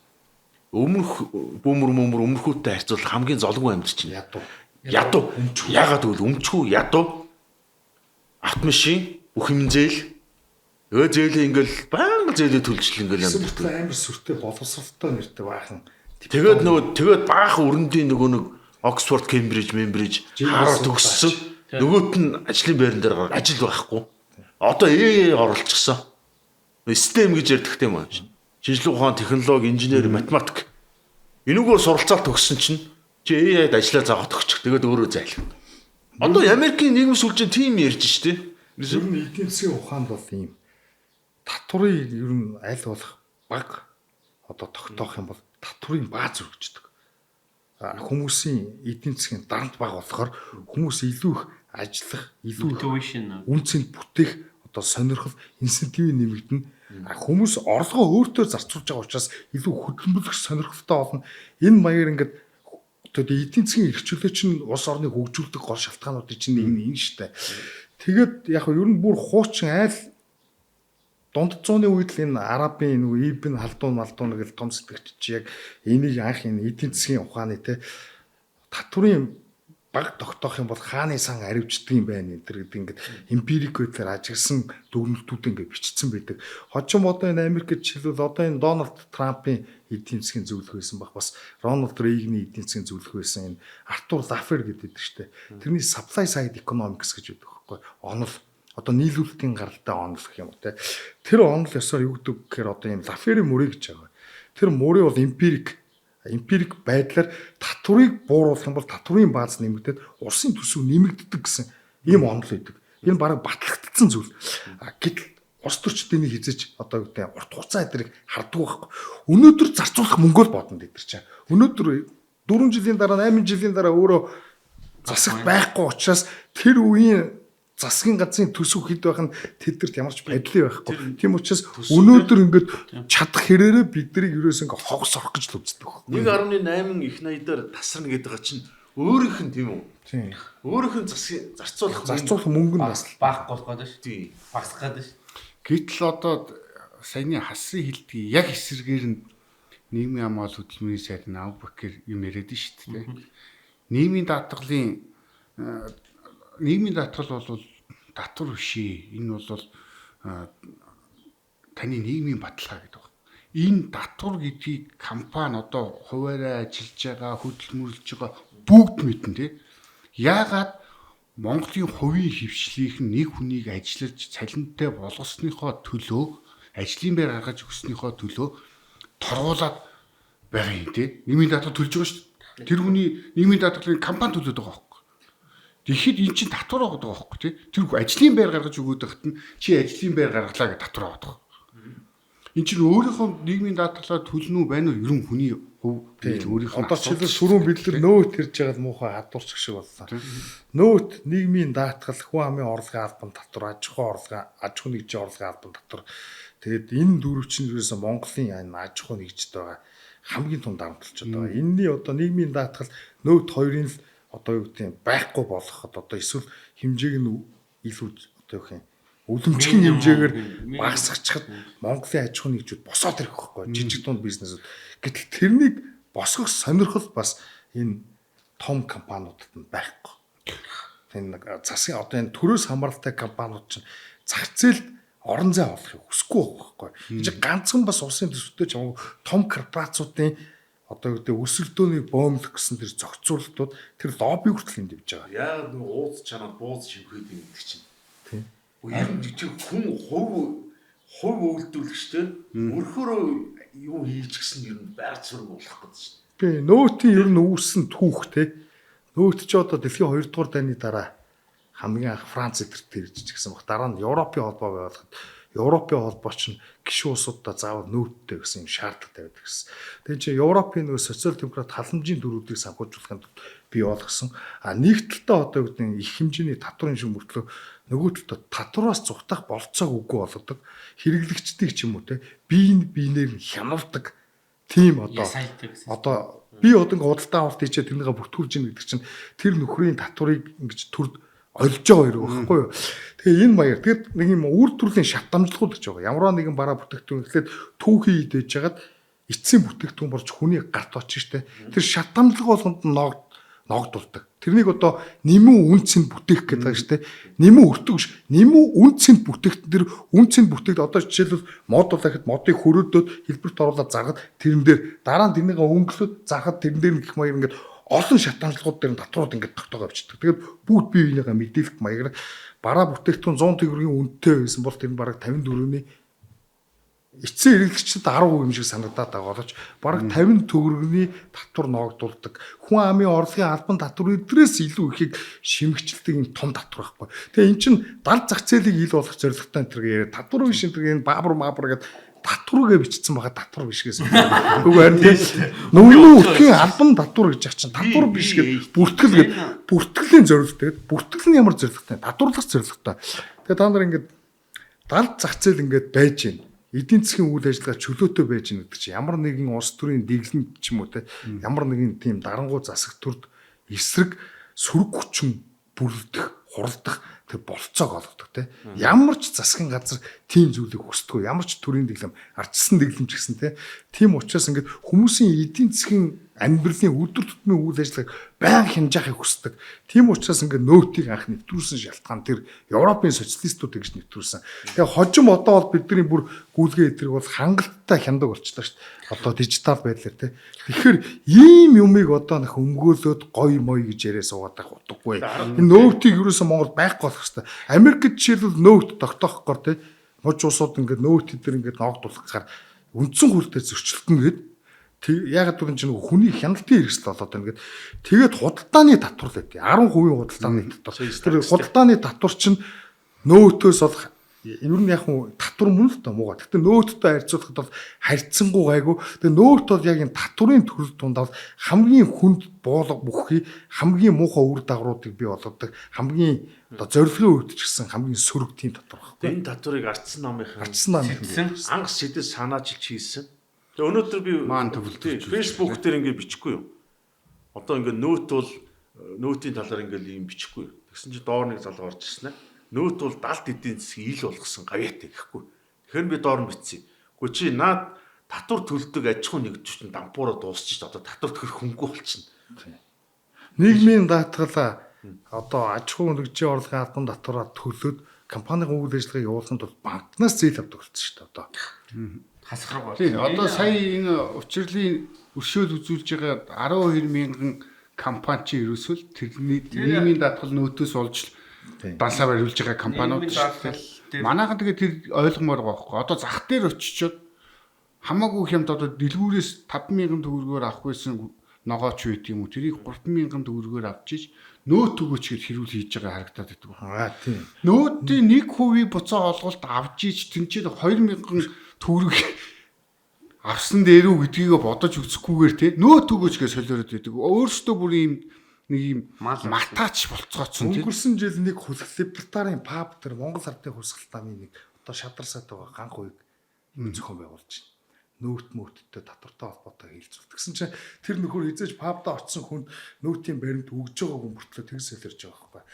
Өмнөх бүүмэр мөмөр өмнөхүүтэй харьцуулах хамгийн золгүй амьдарч байна. Ядуу. Ядуу. Яагаад гэвэл өмчхүү ядуу автомашин бүх юм зээл. Тэгээ зээлээ ингээл байнга зээлээ төлжл ингээл амьдардаг. Амар сүртэй боловсролтой нэртэй баахан. Тэгээд нөгөө тэгээд баахан өрөндийн нөгөө нэг Оксфорд, Кембриж, Мембриж Харвард төгссөн. Нөгөөт нь ажлын байран дээр ажил байхгүй. Одоо AI оруулчихсан. STEM гэж ярьдаг тийм үү? Шинжлэх ухаан, технологи, инженер, математик. Энүүгээр суралцаад төгссөн чинь чи AI-д ажиллаа заагаад өгчих. Тэгээд өөрөө зайлна. Одоо Америкийн нийгэм сүлжээ тийм ярьж штэ. Ер нь эдийн засгийн ухаанд бол ийм татврыг ер нь аль болох баг одоо тогтоох юм бол татврын бааз өргөждөг. Хүмүүсийн эдийн засгийн дарамт баг болохоор хүмүүс илүү их ажиллах, илүү их үнцэнд бүтээх одоо сонирхол, инсентив нэмэгдэнэ. Хүмүүс орлогоо өөртөө зарцуулж байгаа учраас илүү хөдөлмөрлөх сонирхолтой болно. Энэ маягаар ингээд одоо эдийн засгийн эрх чөлөө чинь улс орныг хөгжүүлдэг гол шалтгаануудын чинь нэг нь энэ шүү дээ. Тэгээд яг нь ер нь бүр хуучин айл дунд зууны үед л энэ арабын нөгөө Ибн Халдун Малдун гэл том сэтгэгч чи яг энийг анх энэ эдийн засгийн ухааны те татврын баг тогтоох юм бол хааны сан аривчдаг юм байна энэ төр гэдэг ингээд эмпирик байдлаар ажигласан дүгнэлтүүд ингээд бичсэн байдаг. Хожим одоо энэ Америкт жишээлбэл одоо энэ Дональд Трампын эдийн засгийн зөвлөх байсан баг, бас Рональд Рейганы эдийн засгийн зөвлөх байсан энэ Артур Лафер гэдэг шүү дээ. Тэрний supply side economics гэж байдаг байхгүй. Онол одоо нийлүүлэлтийн гаралтай онол гэх юм уу те. Тэр онол ёсоор юу гэдэг гэхээр одоо энэ Лаферийн мөрий гэж байгаа. Тэр мөрий бол эмпирик байдлаар татврыг бууруулах юм бол татврын бааз нэмэгдээд улсын төсөв нэмэгддэг гэсэн ийм онол байдаг. Энэ бараг батлагдсан зүйл. Гэтэл улс төрчд энийг хизэж одоо юу гэдэг урт хугацаа эдрийг харддаг байхгүй. Өнөөдөр зарцуулах мөнгө л бодно тэд нар чинь. Өнөөдөр 4 жилийн дараа 8 жилийн дараа өөрөө засаг байхгүй учраас тэр үеийн засгийн газрын төсөв хэд байх нь тэдэрт ямар ч байдлын байхгүй. Тийм учраас өнөөдөр ингээд чадах хэрээрээ биднийг ерөөс ингээд хогс орох гэж л үздэг байхгүй. 1.8 их найдаар тасарна гэдэг чинь өөрийнх нь тийм үү? Тийм. Өөрийнх нь засгийн зарцуулах мөнгө нь бас баахгүй болох гэдэг шүү. Тийм. Багасах гэдэг шүү. Гэтэл одоо саяны хасын хилдгийг яг эсэргээр нь нийгмийн амгаал хөдөлмөрийн сайд Навбакер юм яриад шүү дээ. Нийгмийн даатгалын нийгмийн даатгал бол татвар биш ээ. Энэ бол таны нийгмийн баталгаа гэдэг байна. Энэ татвар гэдгийг компани одоо хуваараа ажиллаж байгаа, хөдөлмөрлөж байгаа бүгд мэднэ тий. Яагаад Монголын хувийн хвшлийнх нь нэг хүнийг ажиллаж цалинтай болгосныхоо төлөө ажлын байр гаргаж өгснийхөө төлөө торгуулад байгаа юм тий. Нийгмийн даатгал төлж байгаа шүү дээ. Тэр хүний нийгмийн даатгалын компани төлөөд байгаа байхгүй. Тэгэхэд эн чинь татвар аваад байгаа байхгүй тий. Тэр ажлын байр гаргаж өгөөд байхад нь чи ажлын байр гаргалаа гэж татвар аваад байгаа. Эн чинь өөрийнхөө нийгмийн даатгалаа төлнө үү байна уу? Ер нь хүний өөрийнх нь Одоо жишээлбэл түрүүн бид нар нөөт хэрж байгаад муухай хадуурчих шиг боллоо. Нөөт нийгмийн даатгал, хүн амын орлогын албан татвар, аж ахуйн орлогын, аж ахуйн нэгжийн орлогын албан татвар. Тэгээд энэ дөрөв чинь ерөөсөө Монголын энэ аж ахуйн нэгжид байгаа хамгийн том дарамт болчиход байгаа. Энийний одоо нийгмийн даатгал нөөт хоёрын л одоо юу гэдэг юм байхгүй болгоход одоо эсвэл хэмжээг нь илүү одоо юу гэх юм үлэмжийн хэмжээгээр багасгачихад Монголын аж ахуйн нэгжүүд босоод ирэх байхгүй жижиг дунд бизнесүүд. Гэтэл тэрнийг босгох сонирхол бас энэ том компаниудад нь байхгүй. Энэ нэг засгийн одоо энэ төрөөс хамааралтай компаниуд чинь зах зээлд орон зай олохыг хүсэхгүй байгаа байхгүй. Энэ чинь ганцхан бас улсын төсөвтэй ч хамаагүй том корпорациудын одоо юу гэдэг өсөлтөөний боомлох гэсэн тэр зохицуулалтууд тэр лобби хүртэл энд явж байгаа. Яагаад нэг ууц чанаад бууз шимхэд юм гэдэг чинь. Тийм. Ер нь чи хүн хувь үйлдвэрлэгчтэй өрхөөрөө юу хийж гисэн ер нь байр суурь болох гэдэг чинь. Би нөөтийн ер нь үүссэн түүх те. Нөөт чи одоо дэлхийн 2 дугаар дайны дараа хамгийн анх Франц эдэрт ирж гисэн баг. Дараа нь Европын холбоо байгуулахад Европын холбоо чинь гишүүн улсуудаа заавал нөөттэй гэсэн юм шаардлага тавиад гэсэн. Тэгээ чи Европын нөгөө социал демократ халамжийн дөрүүдийг санхүүжүүлэхэд бий болгосон. А нэг талдаа одоо юу гэдэг нь их хэмжээний татварын шиг мөртлөө нөгөө талдаа татвараас зугтах болцоог үгүй болгодог. Хэрэглэгчдийг ч юм уу те бие биенээр нь хянуулдаг. Тийм одоо одоо би одоо ингээ худалдаа авалт хийчээ тэрнийгээ бүртгүүлж ийн гэдэг чинь тэр нөхрийн татварыг ингэж төрд олж байгаа хэрэг байхгүй юу. Тэгээ энэ маягаар тэгэд нэг юм үр төрлийн шат дамжлагууд гэж байгаа. Ямар нэгэн бараа бүтээгдэхүүн эхлээд түүхий идэж жагаад эцсийн бүтээгдэхүүн болж хүний гарт очиж штэ. Тэр шат дамжлага болгонд нь ногдуулдаг. Тэрнийг одоо нэмэн үнцэнд бүтээх гэдэг байгаа штэ. Нэмэн өртөг биш. Нэмэн үнцэнд бүтээгт тэр үнцэнд бүтээгт одоо жишээлбэл мод болооход модыг хөрөөдөөд хэлбэрт оруулаад зархад тэрэн дээр дараа нь тэрнийгээ өнгөлөд зархад тэрэн дээр гэх маягаар ингээд олон шат дамжлагууд дээр нь татварууд ингээд тогтоогоо авчдаг. Тэгээд бүгд бие биенийгээ мэдээлэх маягаар бараа бүтээгдэхүүн 100 төгрөгийн үнэтэй байсан бол тэр нь бараг 54-ний эцсийн хэрэглэгчдэд 10% юм шиг санагдаад байгаа боловч бараг 50 төгрөгийн татвар ноогдуулдаг. Хүн амын орлогын албан татвар өдрөөс илүү ихийг шимэгчлдэг юм том татвар байхгүй. Тэгээ эн чинь дал зах зээлийг ил болох зорилготой энэ төр яриа. Татвар биш энэ төр энэ баабар маабар гэдэг татваргээ бичсэн байгаа татвар биш гэсэн. Үгүй харин тийм нүмер өрхийн албан татвар гэж яах чинь татвар биш гэд бүртгэл гэд бүртгэлийн зорилготой гэд бүртгэл нь ямар зорилготой татварлах зорилготой. Тэгээ та нар ингээд дал зах зээл ингээд байж байна. Эдийн засгийн үйл ажиллагаа чөлөөтэй байж байна гэдэг чинь ямар нэгэн улс төрийн дэглэмт ч юм уу те ямар нэгэн тийм дарангуй засаг төрд эсрэг сөрөг хүчин бүрлдэх, хуралдах тэр болцоог олгодог те. Ямар ч засгийн газар тийм зүйлийг хүсдэггүй. Ямар ч төрийн дэглэм, ардчсан дэглэм ч гэсэн те. Тийм учраас ингээд хүмүүсийн эдийн засгийн амьдралын өдөр тутмын үйл ажиллагааг байнга хянжаахыг хүсдэг. Тийм учраас ингээд нөөтийг анх нэвтрүүлсэн шалтгаан тэр Европын социалистууд ингэж нэвтрүүлсэн. Тэгээ хожим одоо бол бидний бүр гүйлгээ эдрэг бол хангалттай хяндаг болчлоо шүү дээ. Одоо дижитал байдлаар те. Тэгэхээр ийм юмыг одоо нөх өмгөөлөөд гоё мой гэж яриа суугаад байх утгагүй. Энэ нөөтийг ерөөсөө Монголд байхгүй болох хэрэгтэй. Америкт жишээлбэл нөөт тогтоохгоор те. Муж улсууд ингээд нөөт эдэр ингээд ногдуулах гэхээр үндсэн хуультай зөрчилдөнө гээд ягаад гэвэл чинь хүний хяналтын хэрэгсэл болоод байна гэд. Тэгээд худалдааны татвар л байдیں۔ 10% худалдааны татвар. Тэр худалдааны татвар чинь нөөтөөс бол ер нь яг хуу татвар мөн л доо мууга. Гэхдээ нөөттэй харьцуулахад бол харьцангуй гайгүй. Тэгээ нөөт бол яг энэ татварын төрөл дунд бол хамгийн хүнд буулга бүхий хамгийн муухай үр дагавруудыг бий болгодог хамгийн одоо зорилгын хувьд ч гэсэн хамгийн сөрөг тийм татвар байхгүй. Энэ татварыг ардсан намынхан Ардсан намынхан анх сэдэл санаачилж хийсэн. Тэгээ өнөөдөр би Маан төвлөрч Facebook дээр ингэ бичихгүй юу? Одоо ингэ нөөт бол нөөтийн талаар ингэ ийм бичихгүй юу? Тэгсэн чи доор нэг залуу орж ирсэн ээ. Нөөт бол далд эдийн засгийг ил болгосон гавьяатай гэхгүй. Тэгэхээр би доор нь бичсэн. Гэхдээ чи наад татвар төлдөг аж ахуй нэгдэж чинь дампуураа дуусчих одоо татвар төлөх хөнгөө болчихно. Нийгмийн даатгал одоо аж ахуйн нэгжийн орлогын албан татвараа төлөөд компанийн үйл ажиллагааг явуулахын тулд банкнаас зээл авдаг болсон шүү дээ одоо. Хасах руу. Тийм одоо сая энэ учирлын өршөөл үзүүлж байгаа 12 мянган компани чи ерөөсөө л тэрний нийгмийн даатгал нөөтөөс олж дансаа бариулж байгаа компаниуд шүү дээ. Манайхан тэгээ тэр ойлгомоор байгаа байхгүй. Одоо зах дээр очичоод хамаагүй хямд одоо дэлгүүрээс 5000 төгрөгөөр авах байсан ногооч байт юм уу? Тэрийг 3000 төгрөгөөр авч иж нөөт өгөөч гэж хэрүүл хийж байгаа харагдаад байдаг. Аа тийм. Нөөтийн 1% буцаа олголт авч иж тэнцээд 2000 төгрөг Авсан дээрүү гэдгийг бодож үзэхгүйгээр те нөөт өгөөч гэж солиороод байдаг. Өөрөөсөө бүр ийм нэг ийм матаач болцгооцсон те. Өнгөрсөн жил нэг хөлх либертарын паб тэр Монгол ардын хувьсгалт намын нэг одоо шадар сайд байгаа ганх уйг зохион байгуулж байна. Нөөт мөөттэй татвартай холбоотой хийлцүүлт. Тэгсэн чинь тэр нөхөр хизээж пабда очсон хүнд нөөтийн баримт өгж байгаагүй мөртлөө тэг солиорж байгаа байхгүй.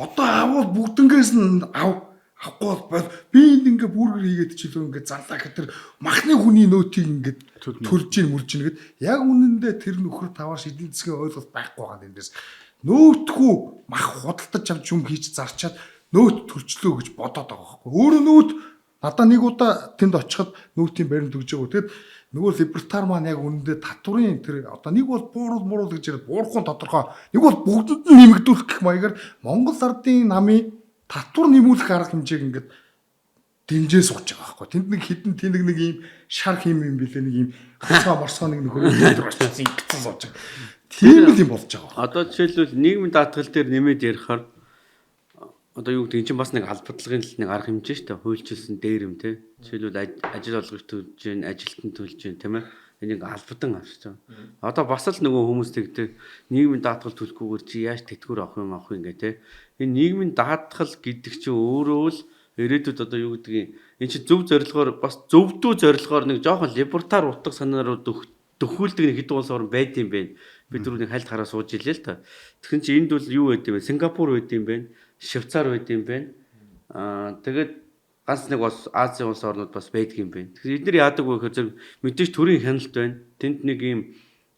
Одоо авал бүгднгээс нь ав авахгүй бол бол би энд ингээ бүргэр хийгээд ч илүү ингээ зарлаа гэх тэр махны хүний нөөтийг ингээ төрж ийн мөрж ийн гэд яг үнэндээ тэр нөхөр таваар эдийн засгийн ойлголт байхгүй байгаа юм дээс нөөтгүй мах худалдаж авч юм хийж зарчаад нөөт төрчлөө гэж бодоод байгаа байхгүй. Өөрөө нөөт надаа нэг удаа тэнд очиход нөөтийн баримт өгж байгаа. Тэгэд нөгөө либертар маань яг үнэндээ татварын тэр одоо нэг бол буурал муурал гэж яриад буурахгүй тодорхой нэг бол бүгдэнд нь нэмэгдүүлэх гэх маягаар Монгол ардын намын татвар нэмүүлэх арга хэмжээг ингээд дэмжээ сууж байгаа байхгүй. Тэнд нэг хідэн тэнэг нэг ийм шар хийм юм бэлээ нэг ийм хацгаа морсгоо нэг нөхөр өдөр очсон ингэсэн сууж байгаа. Тийм л юм болж байгаа. Одоо жишээлбэл нийгмийн даатгал дээр нэмээд ярихаар одоо юу гэдэг чинь бас нэг албадлагын л нэг арга хэмжээ шүү дээ. Хуульчилсан дээр юм те. Жишээлбэл ажил олгогч төлж гин, ажилтан төлж гин тийм ээ. Энийг албадан авчиж байгаа. Одоо бас л нөгөө хүмүүс тэгдэг нийгмийн даатгал төлөхгүйгээр чи яаж тэтгэвэр авах юм авах юм гэ те. Энэ нийгмийн даатгал гэдэг чинь өөрөө л ирээдүйд одоо юу гэдгийг энэ чи зөв зорилгоор бас зөвдүү зорилгоор нэг жоохон либертар утга санаа руу дөхүүлдэг нэг хэдэн улс орн байд юм бэ. Би түрүүний хальт хараа сууж илээ л та. Тэгсэн чи энд бол юу байд юм бэ? Сингапур байд юм бэ? Швейцар байд юм бэ? Аа тэгээд ганц нэг бас Азийн улс орнууд бас байдаг юм байна. Тэгэхээр эдгээр яадаг вэ гэхээр зэрэг мэдээж төрийн хяналт байна. Тэнд нэг ийм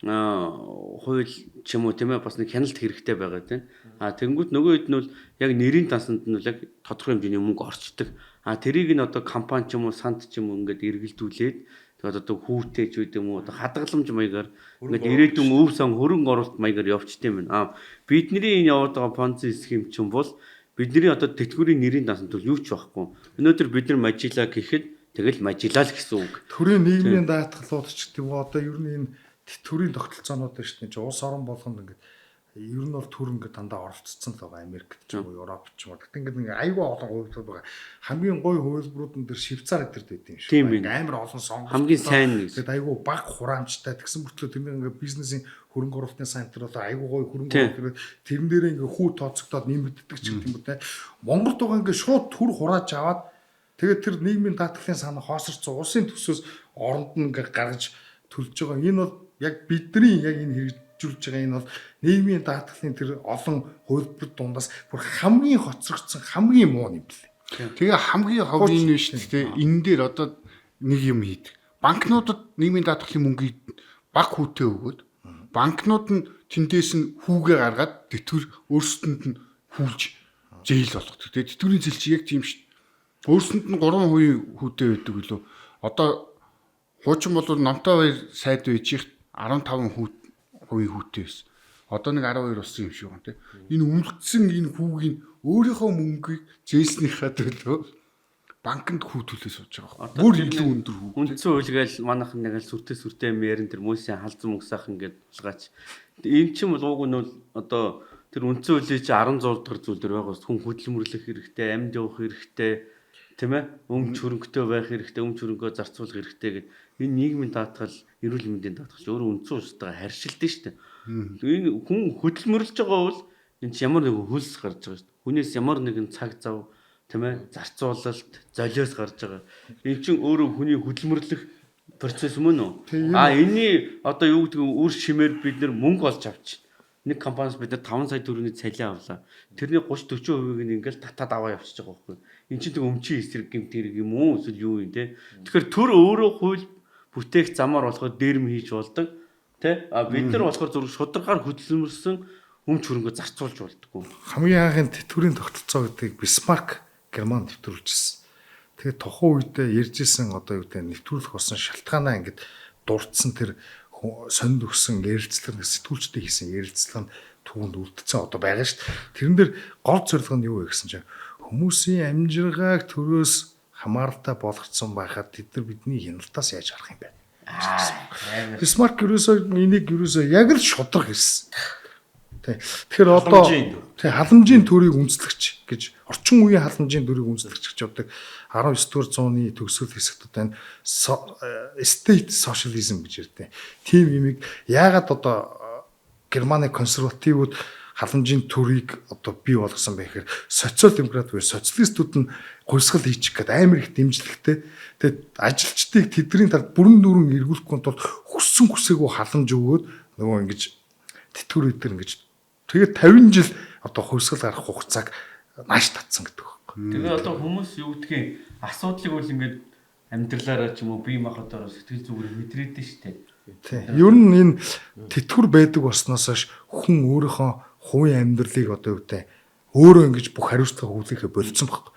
хууль ч юм уу тийм ээ бас нэг хяналт хэрэгтэй байгаа тийм. А тэнгүүт нөгөө хэд нь бол яг нэрийн дансанд нь бол яг тодорхой хэмжээний мөнгө орчдөг. А тэрийг нь одоо компани ч юм уу санд ч юм уу ингээд эргэлдүүлээд тэгээд одоо хүүтэй ч үгүй юм уу одоо хадгаламж маягаар ингээд ирээдүйн өв сан хөрөнгө оруулалт маягаар явчт юм байна. А бидний энэ яваад байгаа понци схем ч юм бол бидний одоо тэтгэврийн нэрийн дансанд бол юу ч байхгүй. Өнөөдөр бид нар мажила гэхэд тэгэл мажила л гэсэн үг. Төрийн нийгмийн даатгалууд ч гэдэг үү одоо ер нь энэ төрийн тогтолцоонууд шүү дээ. Улс орон болгонд ингээд ер нь бол төр ингээд дандаа оролцсон л байгаа. Америкт ч юм уу, Европ ч юм уу. Тэгт ингээд нэг айгүй олон хувилбар байгаа. Хамгийн гоё хувилбарууд нь тэр Швейцар эдэрт байд юм шиг. Амар олон сонголт. Хамгийн сайн нэг. Тэгэд айгүй баг хураамжтай. Тэгсэн мөртлөө тэр ингээд бизнесийн хөрөнгө оруулалтын сайн тэр бол айгүй гоё хөрөнгө оруулалт тэрэн дээрээ ингээд хүү тооцогдоод нэмэгддэг ч гэдэг юм уу те. Монголд байгаа ингээд шууд төр хурааж аваад тэгээд тэр нийгмийн даатгалын сан хоосорцсон улсын төсөөс оронд нь ингээд гаргаж төлж байгаа. Энэ бол яг бидний яг энэ хэрэгжүүлж байгаа энэ бол нийгмийн даатгалын тэр олон хувилбар дундаас бүр хамгийн хоцрогдсон хамгийн муу юм билээ. Тэгээ хамгийн ховын нь шүү дээ. Энэ дээр одоо нэг юм хийдэг. Банкнуудад нийгмийн даатгалын мөнгийг баг хүүтэй өгөөд банкнууд нь тэндээс нь хүүгээ гаргаад тэтгэвэр өөрсдөнд нь хүлж зээл болгодог. Тэгээ тэтгэврийн зээл чи яг тийм шүү. Өөрсдөнд нь 3% хүүтэй байдаг үлээ. Одоо хуучин бол Номтой баяр сайд байж их 15% хүүтэй байсан. Одоо нэг 12 болсон юм шиг байна тий. Энэ үлдсэн энэ хүүгийн өөрийнхөө мөнгийг зээлснийхаа төлөө банкнд хүү төлөө сууж байгаа байхгүй. Бүр илүү өндөр хүү. Үндсэн хууль манайхан нэг л сүртэй сүртэй юм ярин тэр мөсийн халзан мөнгө сайхан ингээд тулгаач. Энэ чинь бол ууг нь бол одоо тэр үндсэн хуулийн чи 16 дахь зүйл дээр байгаа хүн хөдөлмөрлөх хэрэгтэй, амьд явах хэрэгтэй, тийм ээ? Өмч хөрөнгөтэй байх хэрэгтэй, өмч хөрөнгөө зарцуулах хэрэгтэй гэд энэ нийгмийн даатгал, эрүүл мэндийн даатгал өөрөө үндсэн хуультайгаа харьшилдаг шүү дээ. Энэ хүн хөдөлмөрлөж байгаа бол энэ чи ямар нэгэн хөлс гарч байгаа шүү дээ. Хүнээс ямар нэгэн цаг зав тийм ээ зарцуулалт, золиос гарч байгаа. Энэ чинь өөрөө хүний хөдөлмөрлөх процесс мөн үү? А энэний одоо юу гэдэг нь үр шимээр бид нар мөнгө олж авч нэг компаниас бид нар 5 сая төгрөгийн цалин авлаа. Тэрний 30 40%-ийг нь ингээл татаад аваа явчихж байгаа байхгүй. Энд чинь тэг өмчийн эсрэг гэмт хэрэг юм уу эсвэл юу юм те. Тэгэхээр төр өөрөө хууль бүтээх замаар болохоор дээрэм хийж болдог. Тэ? А бид нар болохоор зүрх шударгаар хөдөлмөрлсөн өмч хөрөнгө зарцуулж болдгоо. Хамгийн анхын тэтгэврийн тогтолцоо гэдгийг Бисмарк Германд нэвтрүүлжсэн. Тэгээд тухайн үедээ ярьжсэн одоо юу гэдэг нэвтрүүлэх болсон шалтгаанаа ингээд дурдсан тэр сонд өгсөн ярилцлага сэтгүүлчтэй хийсэн ярилцлага нь түүнд үлдсэн одоо байгаа шүү дээ. Тэрэн дээр гол зорилго нь юу вэ гэсэн чинь хүмүүсийн амжиргааг төрөөс хамааралтай болгоцсон байхад тэд нар бидний хяналтаас яаж гарах юм бэ? Бисмарк ерөөсөө энийг ерөөсөө яг л шудраг хэлсэн. Тий. Тэгэхээр одоо тий халамжийн төрийг үндэслэгч гэж орчин үеийн халамжийн төрийг үндэслэгч гэж явдаг 19 дугаар зууны төгсгөл хэсэгт одоо энэ state socialism гэж ярьдаг. Тийм имийг яагаад одоо Германы консервативууд халамжийн төрийг одоо бий болгосон бэ гэхээр социал демократ буюу социалистууд нь хувьсгал хийчих гээд амар их дэмжлэгтэй. Тэгээд ажилчдыг тэдний талд бүрэн дүүрэн эргүүлэхгүй тул хүссэн хүсээгүй халамж өгөөд нөгөө ингэж тэтгэвэр өдр ингэж тэгээд 50 жил одоо хувьсгал гарах хугацааг нааш татсан гэдэг байхгүй. Тэгээ одоо хүмүүс юу гэдгийг асуудлыг бол ингээд амьдралаараа ч юм уу бие махбодоор сэтгэл зүгээр мэдрээдэн штэ. Тийм. Ер нь энэ тэтгэвэр байдаг болсноос хойш хүн өөрийнхөө хувийн амьдралыг одоо юу гэдэг өөрөө ингэж бүх хариуцлага хүлээхэ болцсон байхгүй.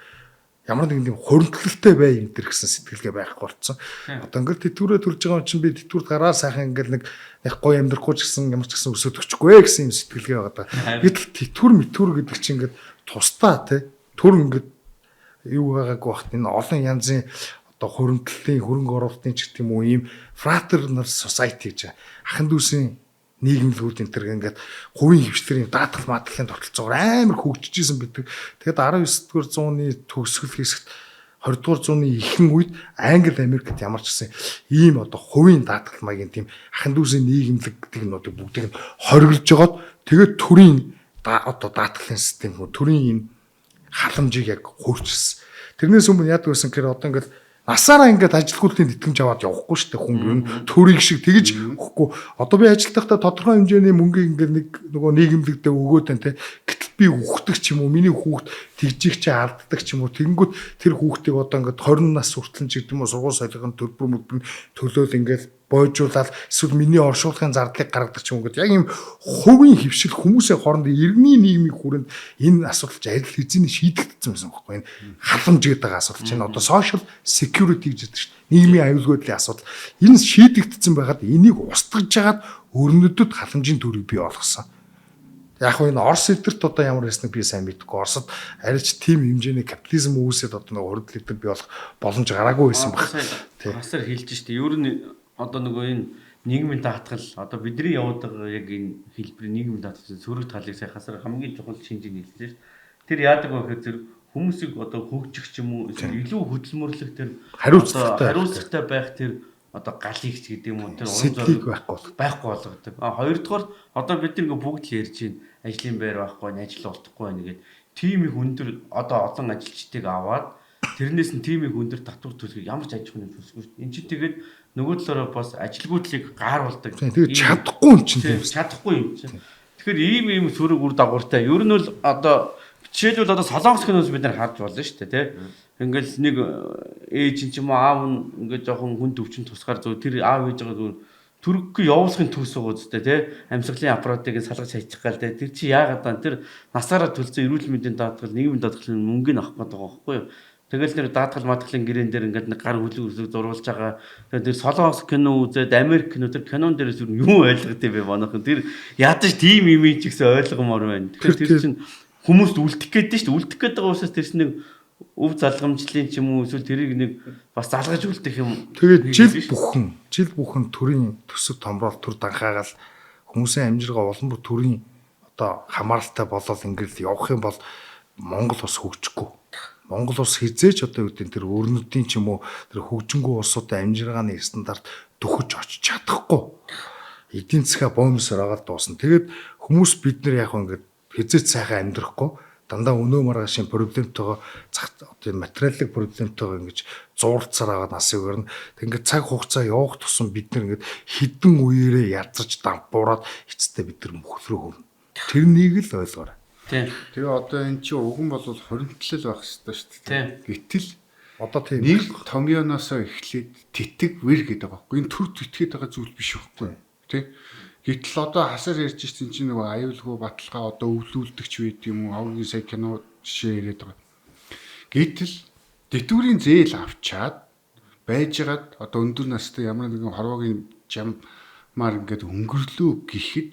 Ямар нэгэн тийм хуримтлалтай бай юм дэр гэсэн сэтгэлгээ байхгүй болцсон. Одоо ингээд тэтгэврээ төрж байгаа юм чинь би тэтгэврт гараа сайхан ингээд нэг гоё амьдрахгүй ч гэсэн ямар ч гэсэн өсөд өчөхгүй гэсэн юм сэтгэлгээ байгаа даа. Гэтэл тэтгэвэр мэтвэр гэдэг чинь ингээд тусдаа тий төр ингээд юу байгаагүй бахт энэ олон янзын одоо хуримтлалын хөрөнгө оруулалтын ч гэх юм уу ийм fraternal society гэж ахын дүүсийн нийгэмлэгүүд энэ төр ингээд хувийн хвшлэрийн даатгал маатгалын тогтолцоогоор амар хөгжижсэн байдаг. Тэгээд 19 дугаар зууны төгсгөл хэсэгт 20 дугаар зууны ихэнх үед Англи, Америкт ямар ч гэсэн ийм одоо хувийн даатгал маягийн тийм ахын дүүсийн нийгэмлэг гэдэг нь одоо бүгдийг нь хориглож жагаад тэгээд төрийн одоо даатгалын систем төрийн энэ халамжийг яг хуурчилсан. Тэрнээс өмнө яадаг байсан гэхээр одоо ингээд насаараа ингээд ажилгүйдлийн тэтгэмж аваад явахгүй шүү дээ хүн юм төрийг шиг тэгж өгөхгүй. Одоо би ажилдахдаа тодорхой хэмжээний мөнгийг ингээд нэг нөгөө нийгэмлэгдээ өгөөд байна те. Гэтэл би үхдэг ч юм уу миний хүүхд тэгжих чи алддаг ч юм уу тэгэнгүүт тэр хүүхдийг одоо ингээд 20 нас хүртэл ч гэдэг юм уу сургууль солихын төлбөр мөлбөр төлөөл ингээд бойжуулаад эсвэл миний оршуулгын зардлыг гаргадаг ч юм уу гэдэг яг ийм хувийн хвшил хүмүүсийн хооронд иргэний нийгмийн хүрээнд энэ асуудал ч аль хэзээ шийдэгдсэн байсан байхгүй энэ халамж гэдэг асуудал чинь одоо social security гэж ярьдаг шүү дээ. Нийгмийн аюулгүй байдлын асуудал энэ шийдэгдсэн байхад энийг устгаж жагаад өрнөдөд халамжийн төрийг бий болгосон. Яг хөө энэ Орос эдэрт одоо ямар байсныг би сайн мэдэхгүй. Оросд арайч тийм хэмжээний капитализм үүсээд одоо нэг хөрөнгө лидер бий болох боломж гараагүй байсан баг. Хасар хэлж штэ. Ер нь одоо нөгөө энэ нийгмийн даатгал одоо бидний яваад байгаа яг энэ хэлбэрийн нийгмийн даатгалын сөрөг талыг сайн хасар хамгийн чухал шинжийг хэлсэн шүү. Тэр яадаг вэ гэхээр зэрэг хүмүүсийг одоо хөгжих ч юм уу эсвэл илүү хөдөлмөрлөх тэр хариуцлагатай байх тэр одоо галыг ч гэдэг юм уу тэр урам зориг байхгүй болгодог. А хоёрдугаар одоо бид нэг бүгд л ярьж байна. Ажлын байр байхгүй, ажил олдохгүй байна гэдэг. Тим их өндөр одоо олон ажилчдыг аваад тэрнээс нь тим их өндөр татвар төлөхийг ямар ч аж ахуйн төлсгүй шүү. Энд чинь тэгээд нөгөө талаараа бас ажилгүйдлийг гааруулдаг. Тэгээд чадахгүй юм чинь тийм чадахгүй юм чинь. Тэгэхээр ийм сөрөг үр дагавартай. Ер нь бол одоо жишээлбэл одоо Солонгос киноос бид нар харж болно шүү дээ, тий. Ингээл нэг ээж ч юм уу аав нь ингээд жоохон хүн төвчин тусгаар зөв тэр аав хийж байгаа зүгээр төрөггүй явуулахын төс байгаа зү тий. Амьсгалын аппаратыг салгаж хайчих гал тий. Тэр чи яагаад аа тэр насаараа төлсөн эрүүл мэндийн даатгал, нийгмийн даатгалын мөнгөний авах гэдэг байгаа байхгүй юу? Тэгэл нэр даатгал маатгалын гэрээн дээр ингээд нэг гар хүлэг үсэг зурулж байгаа. Тэгээд тэр Солонгос кино үзээд Америк кино тэр кинон дээрээс юу ойлгох юм бэ манайхан. Тэр ядаж тийм юм ч гэсэн ойлгомоор байна. Тэгэхээр тэр чинь хүмүүст үлдэх гээд нь шүү дээ. Үлдэх гээд байгаа учраас тэр чинь нэг өв залгамжлын ч юм уу эсвэл тэрийг нэг бас залгаж үлдэх юм. Тэгээд жил бүхэн төрийн төсөв томрол төр данхаагаал хүмүүсийн амжиргаа улам бүр төрийн одоо хамааралтай болол ингээл явах юм бол Монгол ус хөгжихгүй. Монгол улс хизээч одоо юу гэдэг тэр өрнөдийн ч юм уу тэр хөгжингүү улсуудын амжиргааны стандарт дөхөж очиж чадахгүй. Эдийн засгаа боомсоор агаад дуусна. Тэгээд хүмүүс бид нар яг ингээд хизээч сайхан амьдрахгүй дандаа өнөө маргаашийн проблемтойгоо зах одоо энэ материалын проблемтойгоо ингэж зуурцаар байгаа насыг өрнө. Тэг ингээд цаг хугацаа явах тусам бид нар ингээд хідэн үеэрээ язарч дампуураад эцэстээ бид нар мөхөл рүү хөрнө. Тэрнийг л ойлгоорой. Тийм. Тэгээ одоо эн чинь уган бол хоригдлол байх ёстой шүү дээ. Гэтэл одоо тийм нэг томьёоноосоо эхлээд тэтэг вэр гэдэг байгаа байхгүй. Энэ төр тэтгээд байгаа зүйл биш байхгүй. Тэ? Гэтэл одоо хасар ярьж ирсэн чинь нөгөө аюулгүй баталгаа одоо өвлүүлдэгч байд юм уу? Овгийн сая кино жишээ яриад байгаа. Гэтэл тэтгэврийн зээл авчаад байжгаад одоо өндөр настай ямар нэгэн хорвоогийн жаммаар ингээд өнгөрлөө гэхэд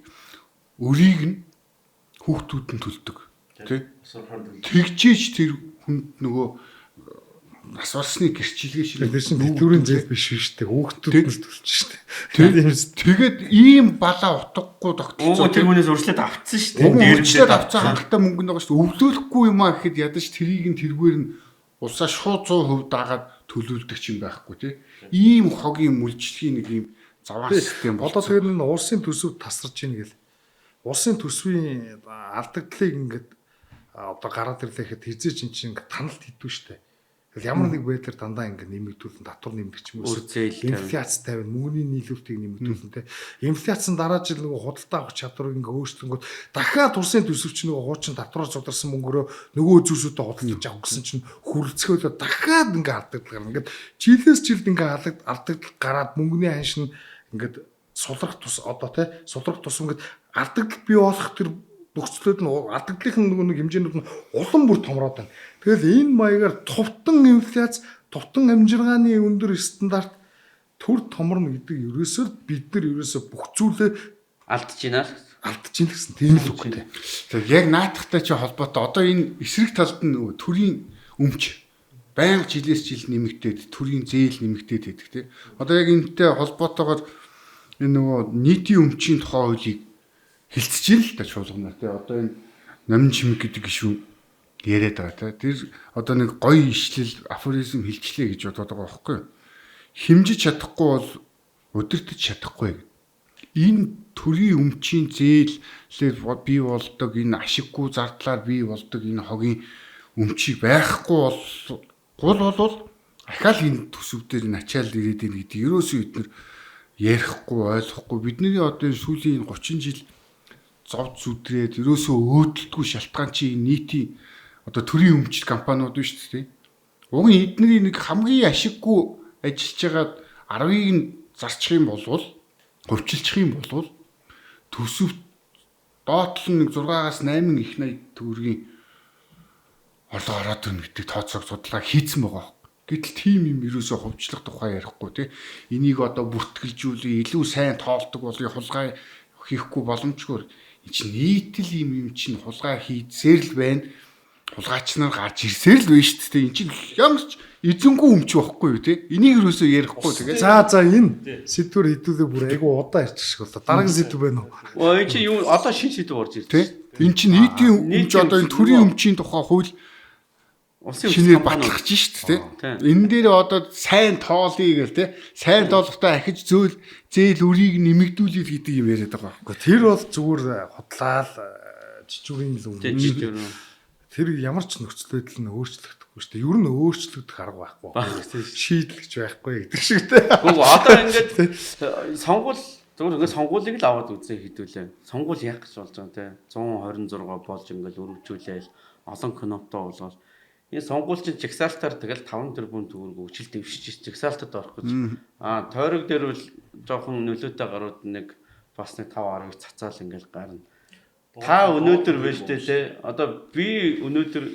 өрийг нь хүүхдүүд нь төлдөг. Тэ? Тэгжээч тэр хүнд нөгөө Нас барсны гэрчилгээ ширээ. Тэр чинь тэтгэврийн зээл биш шүү дээ. Хүүхдүүд нь төлж шүү дээ. Тэгээд ийм балаа утгагүй тогтолцоо. Тэр хүнээс урьдчилаад авцсан шүү дээ. Урьдчилаад авцсан хангалттай мөнгө нь байгаа шүү дээ. Өвлөөлөхгүй юм а гэхэд ядаж тэрийг нь тэргээр нь улсаа шууд 100% дагаад төлөвлөдөг юм байхгүй тий. Ийм хогийн мүлжлэгийн нэг ийм заваан систем болоо. Тэгэхээр энэ улсын төсөв тасарч ийн гэл. Улсын төсвийн алдагдлыг ингээд одоо гараад ирлээ гэхэд хизээч эн чинь ингээд таналт хийдгүй шүү дээ. Тэгэл ямар нэг байдлаар дандаа ингээд нэмэгдүүлэн татвар нэмдэг ч юм уу. Инфляц тавина, мөнгөний нийлүүлэлтийг нэмэгдүүлэн тэ. Инфляц нь дараа жил нөгөө худалдаа авах чадварыг ингээд өөрчлөнгөт дахиад улсын төсөв чинь нөгөө хуучин татвараар зударсан мөнгөөрөө нөгөө зүйлсүүдэд худалдаж авах гэсэн чинь хүрэлцгөөлөө дахиад ингээд алдагдал гарна. Ингээд жилээс жилд ингээд алдагдал гараад мөнгөний ханш нь ингээд сулрах тус одоо тэ сулрах тус ингээд алдагдал бий болох тэр нөхцлүүд нь алдагдлын нөгөө нэг хэмжээнүүд нь улам бүр томроод байна. Тэгэл энэ маягаар тувтан инфляц, тувтан амжиргааны өндөр стандарт төр томорно гэдэг ерөөсөө бид нар ерөөсөө бүх зүйлээ алдаж байна л алдаж байна гэсэн тийм л үг үү. Тэгэхээр яг наатахтай чи холбоотой одоо энэ эсрэг талд нь нөгөө төрийн өмч байнга жилээс жил нэмэгдээд төрийн зээл нэмэгдээд байдаг тий. Одоо яг энэтэй холбоотойгоор энэ нөгөө нийтийн өмчийн тухай хуулийг хилцэж ил л та чуулганаар тий. Одоо энэ номин чимэг гэдэг гишүүн яриад байгаа тий. Тэр одоо нэг гоё ишлэл афоризм хилчлээ гэж бодоод байгаа байхгүй юу? Хэмжиж чадахгүй бол удирдах чадахгүй гэдэг. Энэ төрийн өмчийн зээлээр бий болдог энэ ашиггүй зардлаар бий болдог энэ хогийн өмчийг байхгүй бол гол болвол ахаал энэ төсөв дээр энэ ачаал ирээд байна гэдэг ерөөсөө бид нар ярихгүй ойлгохгүй бидний одоо энэ сүүлийн 30 жил зовд зүдрээд ерөөсөө өөдөлтгүй шалтгаан чи нийтийн одоо төрийн өмчт компаниуд биш үү? Уг нь эдний нэг хамгийн ашиггүй ажиллаж байгаа 10-ыг нь зарчих юм болвол хувьчилчих юм болвол төсөв доотлол нэг 6-аас 8 их 80 төгрөгийн орлого ороод ирнэ гэдэг тооцоог судалгаа хийцэн байгаа байхгүй. Гэтэл тийм юм ерөөсөө хувьчлах тухай ярихгүй тий. Энийг одоо бүртгэлжүүлээ, илүү сайн тоолдог болъё, хулгай хийхгүй боломжгүй. Энэ чинь нийтэл юм юм чинь хулгай хийцээр л байна. Хулгайч нар гарч ирсээр л байна шүү дээ. Энэ чинь ямар ч эзэнгүй өмч байхгүй юу тий. Энийг ерөөсөө ярихгүй тэгээ. За за энэ сэдвэр хэдүүлээ бүр айгу удаан ярьчих шиг боллоо. Дараагийн сэдв байна уу? Өө энэ чинь юу одоо шинэ сэдв орж ирсэн. Тий. Энэ чинь нийтийн өмч одоо энэ төрийн өмчийн тухай хууль улсын шинээр батлах гэж шүү дээ тий. Энэ дээр одоо сайн тоолъё гэл тий. Сайн тоолохдоо ахиж зөөл зээл үрийг нэмэгдүүлэх гэдэг юм яриад байгаа байхгүй. Тэр бол зүгээр худлаа л жижүүрийн л үн. Тэр ямар ч нөхцөл байдал нь өөрчлөгдөхгүй шүү дээ. Ер нь өөрчлөгдөх арга байхгүй. Шийдэл гэж байхгүй гэдэг шиг тий. Үгүй одоо ингээд сонгуул зүгээр ингээд сонгуулийг л аваад үзээ хэдүүлээ. Сонгуул яах гэж болж байгаа тий. 126 болж ингээд өргөжүүлээл олон кноптой болоод энэ сонгуул чинь жагсаалтаар тэгэл 5 тэрбум төгрөг өгчл дэвшиж жагсаалтад орох гэж. Аа тойрог дээр бол жоохон нөлөөтэй гарууд нэг бас нэг 5 10-ыг цацаал ингээл гарна. Та өнөөдөр байж тээ те. Одоо би өнөөдөр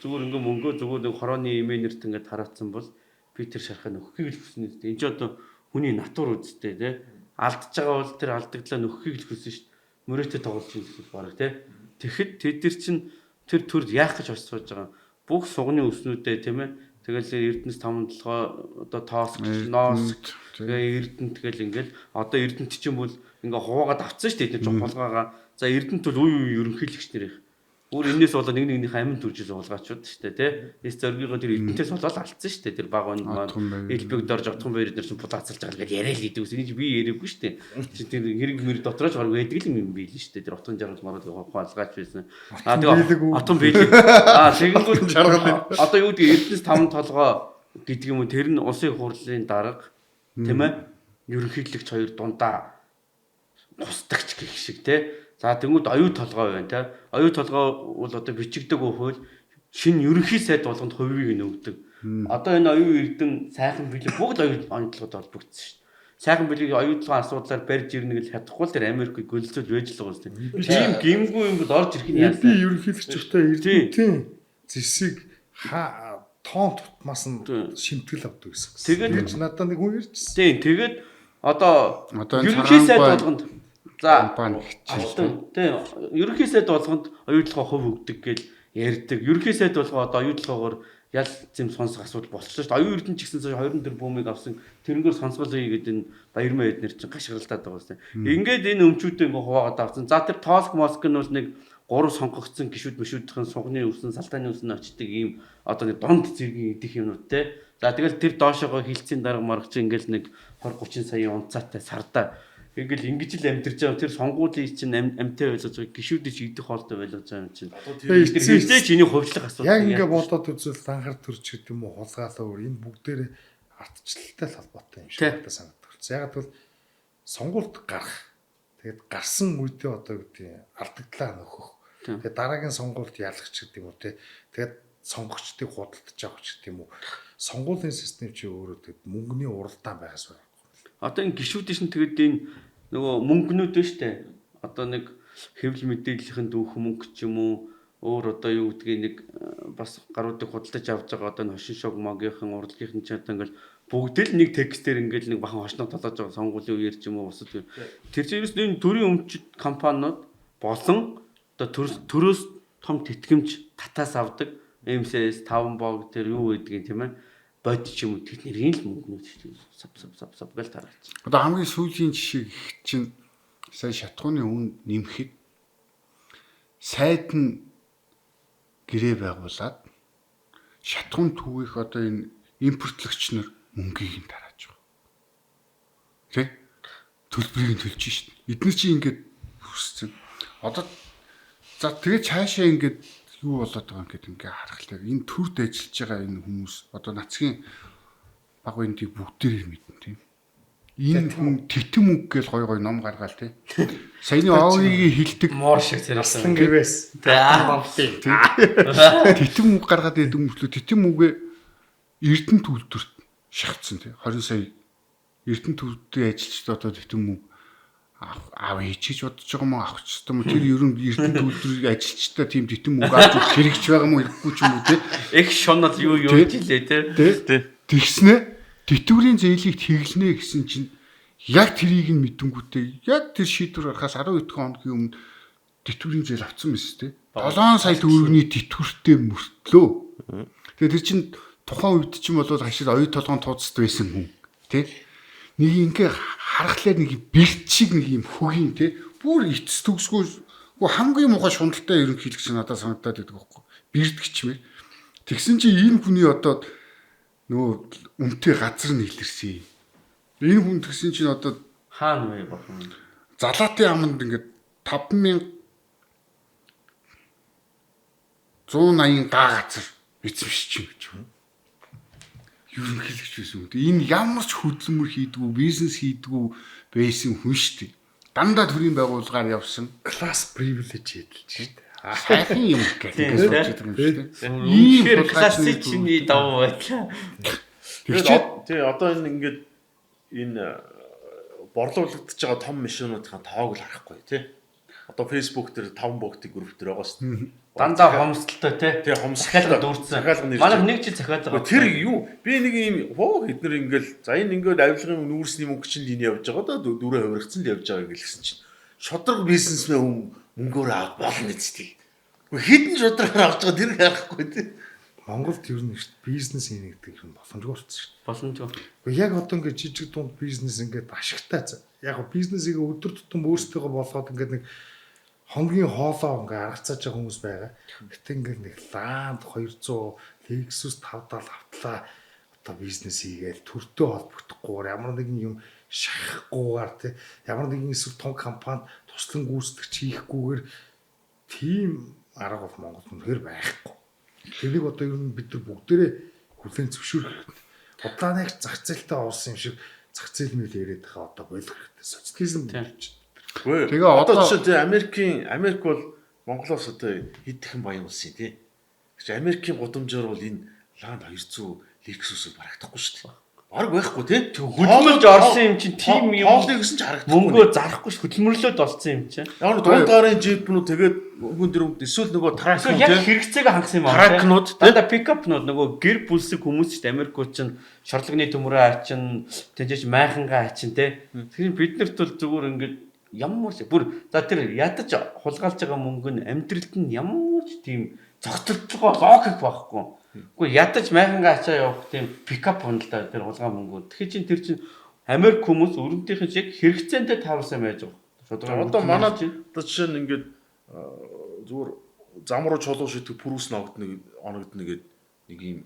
зүгээр ингээ мөнгөө зүгээр нэг хорооны имэнерт ингээд тараацсан бол би тэр шархаа нөхөхийг л хүснэ. Энд чи одоо хүний натур үсттэй те. Алдж байгаа бол тэр алдагдлаа нөхөхийг л хүснэ шүү дээ. Мөрөөдөө тоглож юм эсвэл бараг те. Тэгэхэд тэд нар чинь тэр төрд яах гэж очиж сууж байгаа. Бүх сугны өснүүдээ тийм ээ. Тэгэл Эрдэнэс таван толгой одоо тоос ноос тэгээ Эрдэнэт гэл ингээл одоо Эрдэнэт чинь бол ингээ хуваагаад авцсан шүү дээ. Эдгээр хулгаагаа. За Эрдэнэт бол үе үе ерөнхийлөгч нар их. Өөр энэс болоо нэг нэгнийхээ амин төржил хулгайчуд шүү дээ тий. Эс зоригоо тэр Эрдэнэтээс болоод алдсан шүү дээ. Тэр баг онд маань Элбэг дорж Отхон баяр эднэр чинь булаацалж байгаа гэж яриа л гэдэг ус. Энийг би яриаггүй шүү дээ. Чи тэр хэрэг мөр дотрооч гараг байдаг л юм бийлэн шүү дээ. Тэр Отхон жаргал марал хулгайч байсан. Аа тэгээ Отхон бийлэг. Аа тэгэнгүүт одоо юу гэдэг Эрдэнэс таван толгой гэдэг юм уу тэр нь улсын хурлын дарга тийм ээ. Ерөнхийлөгч хоёр дундаа гусдагч гэх шиг тий. За тэнгууд оюу толгой байна тий. Оюу толгой бол одоо бичигдэг хууль шинэ ерөнхий сайд болгонд хувийг нь өгдөг. Одоо энэ оюу эрдэн сайхан бэлэг бүгд оюу онцлогод холбогдсон шүү дээ. Сайхан бэлгийг оюу толгойн асуудлаар барьж ирнэ гэж чадахгүй л тэр Америкийг гөлцөөл байж л байгаа юм. Тийм гимгүү юм бол орж ирэх нь яасан. Би ерөнхийлөгчтэй эрдэнтийн зэсийг тоон тутмаас нь шимтгэл авдаг гэсэн. Тэгээд надад нэг хүн ярьжсэн. Тийм тэгээд одоо ерөнхий сайд болгонд за тийм ерөнхий сайд болгонд оюу толгой хувь өгдөг гэж ярьдаг. Ерөнхий сайд болгоо одоо оюу толгоогоор ял зэм сонсох асуудал болчихлоо шүү дээ. Оюун Эрдэнэ ч гэсэн сая 24 бүүмийг авсан тэрнгээр сонсгол хийгээд энэ Баярмаа эднэр чинь гашгиралдаад байгаа юм. Ингээд энэ өмчүүдээ ингээ хуваагаад авсан. За тэр тоолк моск нь бол нэг гурав сонгогдсон гişүүд мөшүүдийн сугны өвсөн, салтааны өвсөн очдөг ийм одоо нэг дунд зэргийн идэх юмнууд те. За тэгэл тэр доошоогоо хилцийн дарга марга чи ингээл нэг 20 30 сая унцаатай сардаа ингээл ингэж л амьдарч байгаа. Тэр сонгуулийн чинь амьтаа ойлгож байгаа гişүүдийг чи идэх хоолтой ойлгож байгаа юм чинь. Тэр хилцээ чи энийг хувьчлах асуудал. Яг ингээ бодоод үзвэл данхар төрч гэдэг юм уу хулгаалаа өөр энэ бүгдээрээ ардчлалтай л холбоотой юм шиг надад санагддаг. Яг гэвэл сонгуульд гарах. Тэгээд гарсан үедээ одоо гэдэг алдагдлаа нөхөх. Тэгээд дараагийн сонгуульд ялах ч гэдэг юм уу те. Тэгээд сонгогчдыг худалдаж авах ч гэдэг юм уу. Сонгуулийн систем чи өөрөө тэгээд мөнгөний уралдаан байгаас байна. Одоо энэ гişүүдийн чинь тэгээд энэ нөгөө мөнгнүүд нь штэ. Одоо нэг хэвлэл мэдээллийн дүүх мөнгө ч юм уу өөр одоо юу гэдгийг нэг бас гаруудыг худалдаж авч байгаа одоо энэ хошин шог могийнхан урлагийнхан ч одоо ингээл бүгд л нэг текстээр ингээл нэг бахан хошноо толоож байгаа сонгуулийн үеэр ч юм уу бусад тэр чинь ерөөс энэ төрийн өмчт компаниуд болон одоо төрөөс том тэтгэмж татаас авдаг MCS 5 бог тэр юу гэдгийг тийм ээ бод ч юм уу тэдний л мөнгнүүд шүү дээ. Сав сав сав сав гэл тараач. Одоо хамгийн сүүлийн жишээ гэх чинь сая шатхууны үн нэмэхэд сайд нь гэрээ байгуулад шатхуун түүхийг одоо энэ импортлогч нар мөнгийг нь тарааж байгаа. Тэ? Төлбөрийг нь төлж шít. Эдгээр чинь ингээд хүссэн. Одоо за тэгээ цаашаа ингээд юу болоод байгаа юм гэдэг ингээ харахлаа. Энэ төрд ажиллаж байгаа энэ хүмүүс одоо нацгийн баг үеийн бүгдээрээ мэднэ тийм. Энэ хүн тэтэн үг гэж гой гой ном гаргаал тий. Саяны Огийн хилдэг муур шиг зэрэгсэн гэвээс. Тэтэн үг гаргаад идэв мөртлөө тэтэн үгээ Эрдэнэ төвлөрт шахацсан тий. 20 сая Эрдэнэ төвлөрийн ажилчид одоо тэтэн үг аав хийж бодож байгаа юм уу авах ч юм уу тэр ер нь Эрдэнэ төвлөрийн ажилчдаа тийм тэтэн үг авч өгөх хэрэгч байгаа юм уу хэрэггүй ч юм уу тий. Их шунал юу юу жилээ тий. Тэгснэ тэтгэврийн зээлийг тэглэнэ гэсэн чинь яг тэрийг нь мэдэнгүүтээ яг тэр шийдвэр гарахаас 12 хоногийн өмнө тэтгэврийн зээл авсан мэт тий. 7 сая төгрөгийн тэтгэвртэй мөртлөө. Тэгээ тэр чинь тухайн үед чинь бол хашир оюу толгоон тууцд байсан хүн тий. Нэг ингээ харахлаар нэг бэлт шиг нэг юм хөгийн тий. Бүр эцэс төгсгөө хамгийн муухай шуналтай ерөнхийлөгч надад санагдаад байдаг байхгүй. Бэрдгчмээр. Тэгсэн чинь энэ хүний одоо нөгөө үнэтэй газар нь илэрсэн. Энэ хүн тэгсэн чинь одоо хаана вэ бурхан? Залаатын аманд ингээд 5180 га газар эзэмшиж юм гэж байна. Ерөнхийлөгч байсан үү? Энэ ямар ч хөдөлмөр хийдгүү, бизнес хийдгүү байсан хүн шүү дээ. Дандаа төрийн байгууллагаар явсан. Класс привилеж хэдэлж шүү дээ. Сайхан юм гэх ингээд сууж байгаа юм шүү дээ. Ийм классичны давуу байлаа. Тэгэхээр тий одоо энэ ингээд энэ борлуулагдаж байгаа том машинуудын тоог л харахгүй тий. Одоо Facebook дээр 5 богтын групп дээр байгаа шүү дээ. Дандаа хомсдолтой тий. Тий хомсдолтой дүүрсэн. Манайх нэг жил захиалга байгаа. Тэр юу би нэг юм хоо эднэр ингээл за энэ ингээд авилгын нүүрсний мөнгө чинь энэ явж байгаа даа дөрөв хувиргацсан л явж байгаа гэлсэн чинь шудраг бизнесмен хүн мөнгөөр авах болно үстэй. Гэхдээ хідэн шудргаар авч байгаа тэр харахгүй тий. Монголд ер нь шүү дээ бизнес хийнэ гэдэг юм боломжгүй болсон шүү дээ. Боломжгүй. Гэхдээ яг одоо ингээд жижиг дунд бизнес ингээд ашигтай. Яг бизнесийг өдөр тутам өөрсдийгөө болгоод ингээд нэг хоногийн хоолоо ингээ аргацааж байгаа хүмүүс байгаа. Гэтэ ингээд нэг Land 200, Lexus 570 автлаа одоо бизнес хийгээл төртөө холбогдохгүйгээр ямар нэгэн юм шахахгүйгээр тий ямар нэгэн эсвэл том компанид туслан гүйцэтгэж хийхгүйгээр тийм арга бол Монголд үнэхээр байхгүй. Тэрийг одоо ер нь бид нар бүгдээрээ хүлээн зөвшөөрөх хэрэгтэй. Одоо нэг зах зээлтэй орсон юм шиг зах зээл мэл яриад байгаа одоо болох хэрэгтэй. Социализм гэж. Тэгээ одоо жишээ тий Америкийн Америк бол Монголоос одоо хэд дахин баян улс юм тий. Тэгч Америкийн гудамжаар бол энэ Land 200 Lexus барагдахгүй шүү дээ. Бараг байхгүй тий. Хөдөлмөрлж орсон юм чинь тийм юм. Хоолыг гэсэн ч харагдахгүй. Мөнгөө зарахгүй ш хөдөлмөрлөөд олсон юм чинь. Яг нь дунд гарын джипнүүд тэгээд мөнгөн дөрөв эсвэл нөгөө трак тий. Яг хэрэгцээгээ хангасан юм аа. Тракнууд дандаа пикапнууд нөгөө гэр бүлсэг хүмүүс ч Америкууд чинь шорлагны төмөрөө ачин тэнцээч майхангаа ачин тий. Тэгэхээр бид нарт бол зүгээр ингээд ямар ч бүр за тэр ядаж хулгайлж байгаа мөнгө нь амьдралд нь ямар ч тийм зогтолцлогоо логик байхгүй. Үгүй ядаж майхангаа ачаа явах тийм пикап унал да тэр хулгай мөнгө. Тэгэхээр чин тэр чин Америк хүмүүс өрөмтийнхэн шиг хэрэгцээндээ тааруулсан байж байгаа. Шударга Одоо манай одоо жишээ нь ингээд зүгээр зам руу чулуу шидэх пүрүс ногдно оногдно гээд нэг юм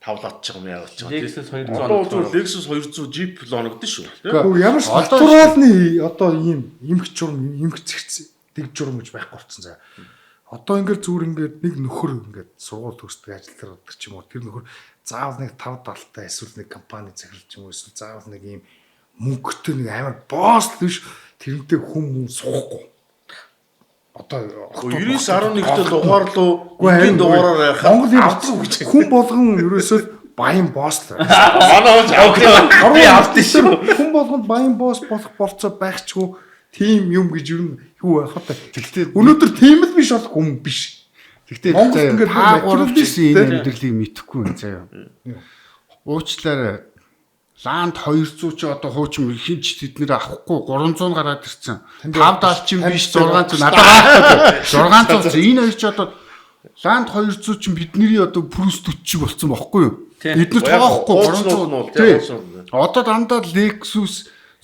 тавлаад ч юм яагаад ч юм. Lexus 200 Одоо зүгээр Lexus 200 Jeep л оногдно шүү. Тэ? Үгүй ямар ч натуралны одоо ийм эмх журам, эмх цэгц дэг журам гэж байхгүй болсон заа. Одоо ингээд зүгээр ингээд нэг нөхөр ингээд сургууль төгсдөг ажил дээр ордог ч юм уу тэр нөхөр заавал нэг 5 далтай эсвэл нэг компани захирал ч юм уу эсвэл заавал нэг ийм мөнгөтэй нэг амар босс л биш тэрнтэй хүн мөн суухгүй. Одоо 99.1-т дугаар руу Үгүй энгийн дугаараар яхаа Монгол юм гэж. хүн болгон ерөөсөө баян босс л. Манай хүн авах. Би авдсан шүү. Хүн болгонд баян босс болох болцоо байхчгүй тийм юм гэж ер нь юу байх вэ? Тэгтээ Өнөөдөр тийм л биш болох хүн биш. Тэгтээ Монголд заяа, ингээд та материал гурав биш гэсэн энэ те. амьдралыг мэдэхгүй юм заяа. Уучлаарай. Ланд 200 чи одоо хуучин хинч тэднэр авахгүй 300 гараад ирсэн. 5 70 чинь биш 600 надад 600 энэ хоёр чи одоо Ланд 200 чинь бидний одоо Прус 40 чиг болсон бохгүй юу? Тий. Бид нар тоохгүй Хуучин нь бол, 300. тий, Тий. хуучин нь. Одоо дандаа Lexus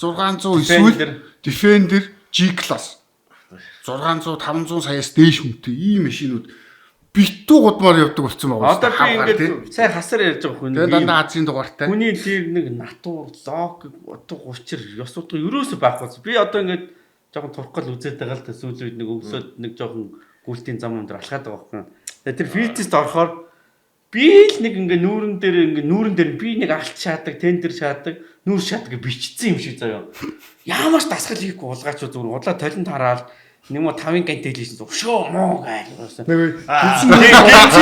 600 эсвэл Defender. Defender G-Class 600 500 саяас дээш хүнтэй ийм машинууд битүү гудмаар явдаг болсон байгаа Одоо би шүү дээ. ингээд сайн хасар ярьж байгаа хүн. Тэгээ дандаа Азийн дугаартай. Хүний тэр нэг натур, логик, утга учир, ёс утга ерөөсөө байхгүй. Би одоо ингээд жоохон турхгал үзээд байгаа л да сүүлийн үед нэг өвсөд нэг жоохон гүйлтийн зам өндөр алхаад байгаа байхгүй. Тэгээ тэр фитнест орохоор би л нэг ингээ нүүрэн дээр ингээ нүүрэн дээр би нэг алт шаадаг, тендер шаадаг, нүүр шаадаг гэж бичсэн юм шиг заяа. Ямар ч дасгал хийхгүй улгаач зүгээр удлаа толинд хараал нэг мо тавын гантел хийсэн өшөө муу гайл. Нэг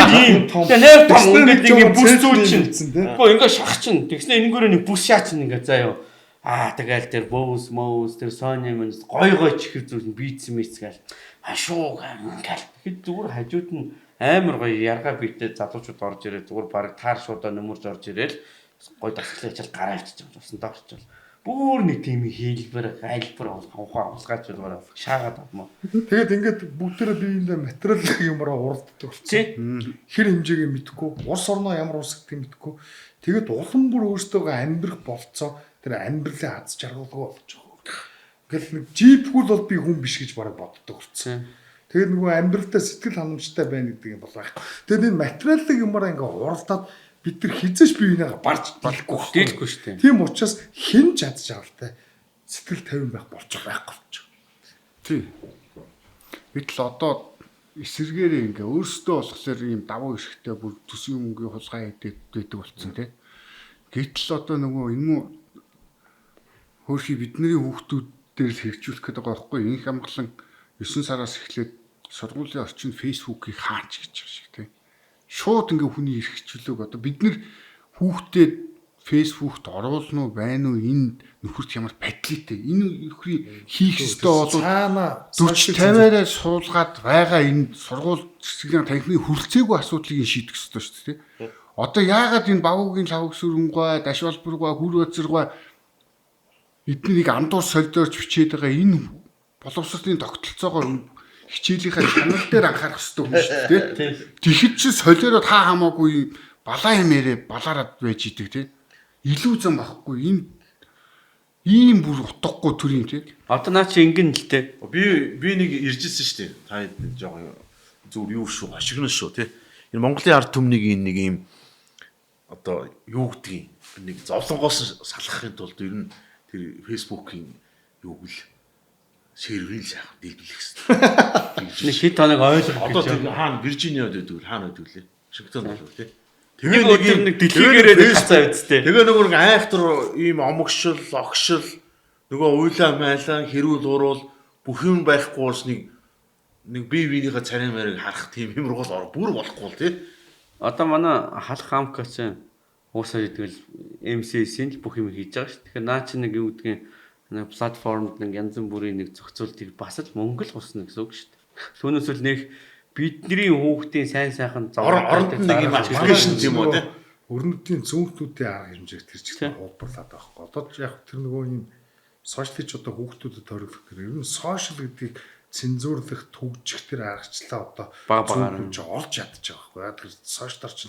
Тийм том. Тэгээ нэр том Тэгснээр ингээд нэг ингээ жоохон бүс цэцний зүүл чинь. мэдсэн, тий. Үгүй ингээ шах чинь. Тэгснэ энэнгүүрээ нэг бүс шаа чинь ингээ заяа. Аа тэгэл тэр Bose Mose тэр Sony мэн гой гой чихэр зүйл нь бийц мэц гээл. Ашуу ингээл. Тэгэхэд зүгээр хажууд нь амар гоё ярга биетэй залуучууд орж ирээ зүгээр баг таар шуудаа нөмөрж орж ирээл гой дасгалын хичээл гараа авчиж байгаа усандаа орчвол. Бүр нэг тийм хийлбэр айлбар ухаан улгаач болмоор шаагаад авмаа. Тэгээд ингээд бүгдээрээ биеиндээ материал юмараа уралддаг болсон. Тий. Хэр хэмжээгээ мэдэхгүй, улс орноо ямар улс гэдгийг мэдэхгүй. Тэгээд улам бүр өөртөөгөө амьдрах болцоо тэр амьдралын аз жаргалгүй болж байгаа. Ингээл нэг жипгүй л бол би хүн биш гэж бараг боддог болсон. Тэгээд нөгөө амьдралдаа сэтгэл ханамжтай байна гэдэг юм бол байхгүй. Тэгээд энэ материалын юмараа ингээ уралдаад бид нар хизээш бие биенийгээ барж дийлэхгүй байхгүй. Дийлэхгүй шүү дээ. Тийм учраас хэн ч аз жаргалтай сэтгэл тавин байх болцоо байхгүй болчих. Тий. Гэтэл одоо эсэргээрээ ингээ өөрсдөө болохоор ийм давуу эрхтэй бүр төсвийн мөнгөний хулгай хийдэг байдаг болсон тий. Гэтэл одоо нөгөө энэ мүү хөөрхий бидний хүүхдүүд дээр л хэрэгжүүлэх гэдэг байгаа байхгүй юу? Инх амгалан 9 сараас эхлээд сургуулийн орчинд Facebook-ийг хаач гэж байгаа шиг тий. Шууд ингээ хүний эрх чөлөөг одоо бид нэр хүүхдэд Facebook-т оруулна уу байна уу энэ нөхөрт ямар падлитэй энэ нөхрийн хийх ёстой болов Цаана 40 50-аараа суулгаад байгаа энэ сургууль цэцэрлэгийн танхимын хүрэлцээгүй асуудлыг нь шийдэх ёстой шүү дээ. Одоо яагаад энэ багуугийн лавг сүрэнгуй, даш олборгой, хүр базаргой эднийг андуур солиорч бичээд байгаа энэ боловсролын тогтолцоогоор хичээлийнхаа чанар дээр анхаарах ёстой хүн шүү дээ. Тэгэхэд чи солиороо та хамаагүй балаа юм яриа балаарад байж идэг тий. Илүү зам байхгүй энэ ийм бүр утгагүй төр юм тий. Одоо наа чи ингэн л те. Би нэг иржсэн шүү дээ. Та хэд жоохон зүгээр юу шүү, хошигно шүү тий. Энэ Монголын ард түмнийг энэ нэг ийм одоо юу гэдгийг нэг зовлонгоос салгахын тулд ер нь тэр Facebook-ийн юуг л серверийг л сайхан дэлбэлэх хэрэгтэй. Нэг хэд хоног ойлгох Одоо гэж. тэр хаана Виржиниад байдаг вэ? Хаана байдаг лээ? Вашингтонд болов тий. Нэг өдөр нэг дэлхийгээрээ нэг хацаа үсттэй. Тэгээ нөгөө нэг айхтар ийм омогшил, огшил нөгөө уйлаа майлаа хэрүүл уруул бүх юм байхгүй болж нэг нэг бие биенийхээ царай мэрийг харах тийм юм руу л бүр болохгүй л тий. Одоо манай халах хамка чинь уусаа тэгэл MCS-ийн л бүх юм хийж байгаа шүү. Тэгэхээр наа чи нэг юу гэдгийг нэг платформд нэг янз бүрийн нэг зохицуултыг бас л мөнгө л хусна гэсэн үг шүү дээ. Түүнээс л нэг бидний хүүхдийн сайн сайхан Оронд нь нэг юм аппликейшн юм уу тий. Өрнөдийн зүүнтүүдийн арга хэмжээг тэр чигт хуулбарлаад байгаа байхгүй. Одоо ч яг тэр нөгөө юм сошиал ч одоо хүүхдүүдэд хориглох тэр ер нь сошиал гэдгийг цензуурлах, түгжих тэр аргачлалаа одоо Бага багаар зүүнтүүд ч олж ядчих байгаа байхгүй. Тэр сошиалар ч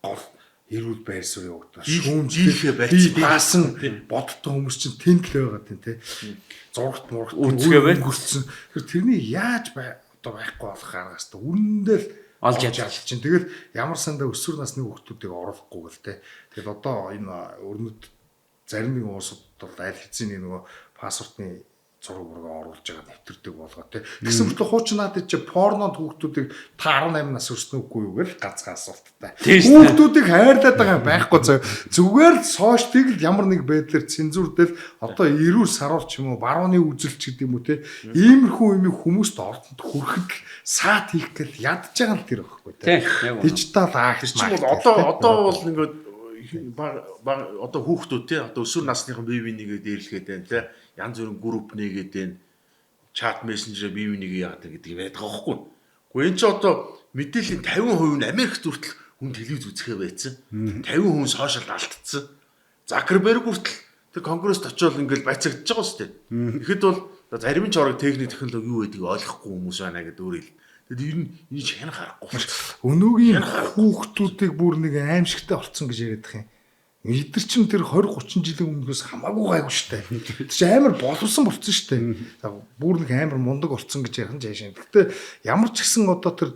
гол эрүүл байр суурь явагдана. Шүүмжлэхээ байцсан баасан бодтой хүмүүс чинь тэнд л байгаа тийм те. Зурагт мурагт Үзгээ бай. өнгөрцөн. Тэгэхээр тэрнийг яаж бай одоо байхгүй болох арга хэвээр үнэндээ л Олж ядаж. чинь. Тэгэл ямар сандаа өсвөр насны хүүхдүүдийг оруулахгүй гэл те. Тэгэл одоо энэ өрнөд зарим нэгэн улсууд бол аль хэзээний нөгөө паспортны зураг мураг оруулж байгаа нэвтэрдэг болгоо те. Тэгсэн мөртлөө хуучин надад чи порнонд хүүхдүүдийг та 18 нас хүрсэн үгүй юу гэл ганцхан асуулттай. Тийм шүү дээ. Хүүхдүүдийг хайрлаад байгаа юм байхгүй заяа. Зүгээр л сошиалыг л ямар нэг байдлаар цензурдэл одоо эрүүл саруул ч юм уу барууны үзэл ч гэдэг юм уу те. Иймэрхүү юм хүмүүст ордонд хүрэхэд л саат хийх гэл ядж байгаа нь тэр байхгүй те. Тийм, яг үнэ. Дижитал акт Тэр чинь бол одоо бол ингээд баг одоо хүүхдүүд те одоо өсвөр насныхан бие бинийгээ дээрлэхэд байна те янз бүрийн групп нээгээд байна чат мессенжерээ бие бинийгээ яадаг гэдэг юм байдаг байхгүй. Гэхдээ энэ чинь одоо мэдээллийн 50% нь Америкт хүртэл хүн телевиз үзэхээ байцсан. 50% нь сошиалд алдцсан. Закерберг хүртэл тэр конгресст очиод ингээл байцаагдаж байгаа шүү дээ. Тэгэхэд бол зарим нь ч орог техник технологи юу гэдгийг ойлгохгүй хүмүүс байна гэдэг өөр хэл. Тэгэд ер нь энэ ч хянах аргагүй. Өнөөгийн хүүхдүүдийг бүр нэг аимшигтай болцсон гэж яриад их юм. Эдгэр чинь тэр 20 30 жилийн өмнөхөөс хамаагүй гайгүй штэ. Тэр чинь амар боловсон болцсон штэ. За, Бүр нэг амар мундаг болцсон гэж ярих нь жаашаа. Гэхдээ ямар ч гэсэн одоо тэр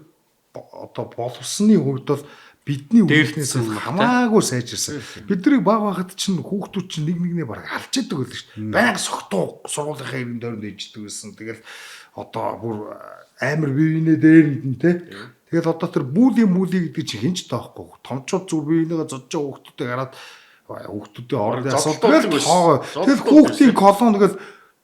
одоо боловсны хувьд бол бидний үеийнхнээс Дээрдсэн баг, хамаагүй сайжирсан. Бид нарыг баг байхад чинь хүүхдүүд чинь нэг нэгнээ бараг алж яадаг байлаа шүү дээ. Байнга согтуу сургуулийнхаа иргэн дойронд ээждэг байсан. Тэгэл одоо бүр амар бие биенээ дээр нь те. Тэгэл одоо тэр бүүлийн мүлий гэдэг чинь хинч тоохгүй. Томчууд зүр бие бинийгээ зодж байгаа хүүхдүүдийг хараад хүүхдүүдийн орны Зодтолдог асуудал байсан. тоогоо. Тэгэл Зодтолдог хүүхдийн колон тэгэл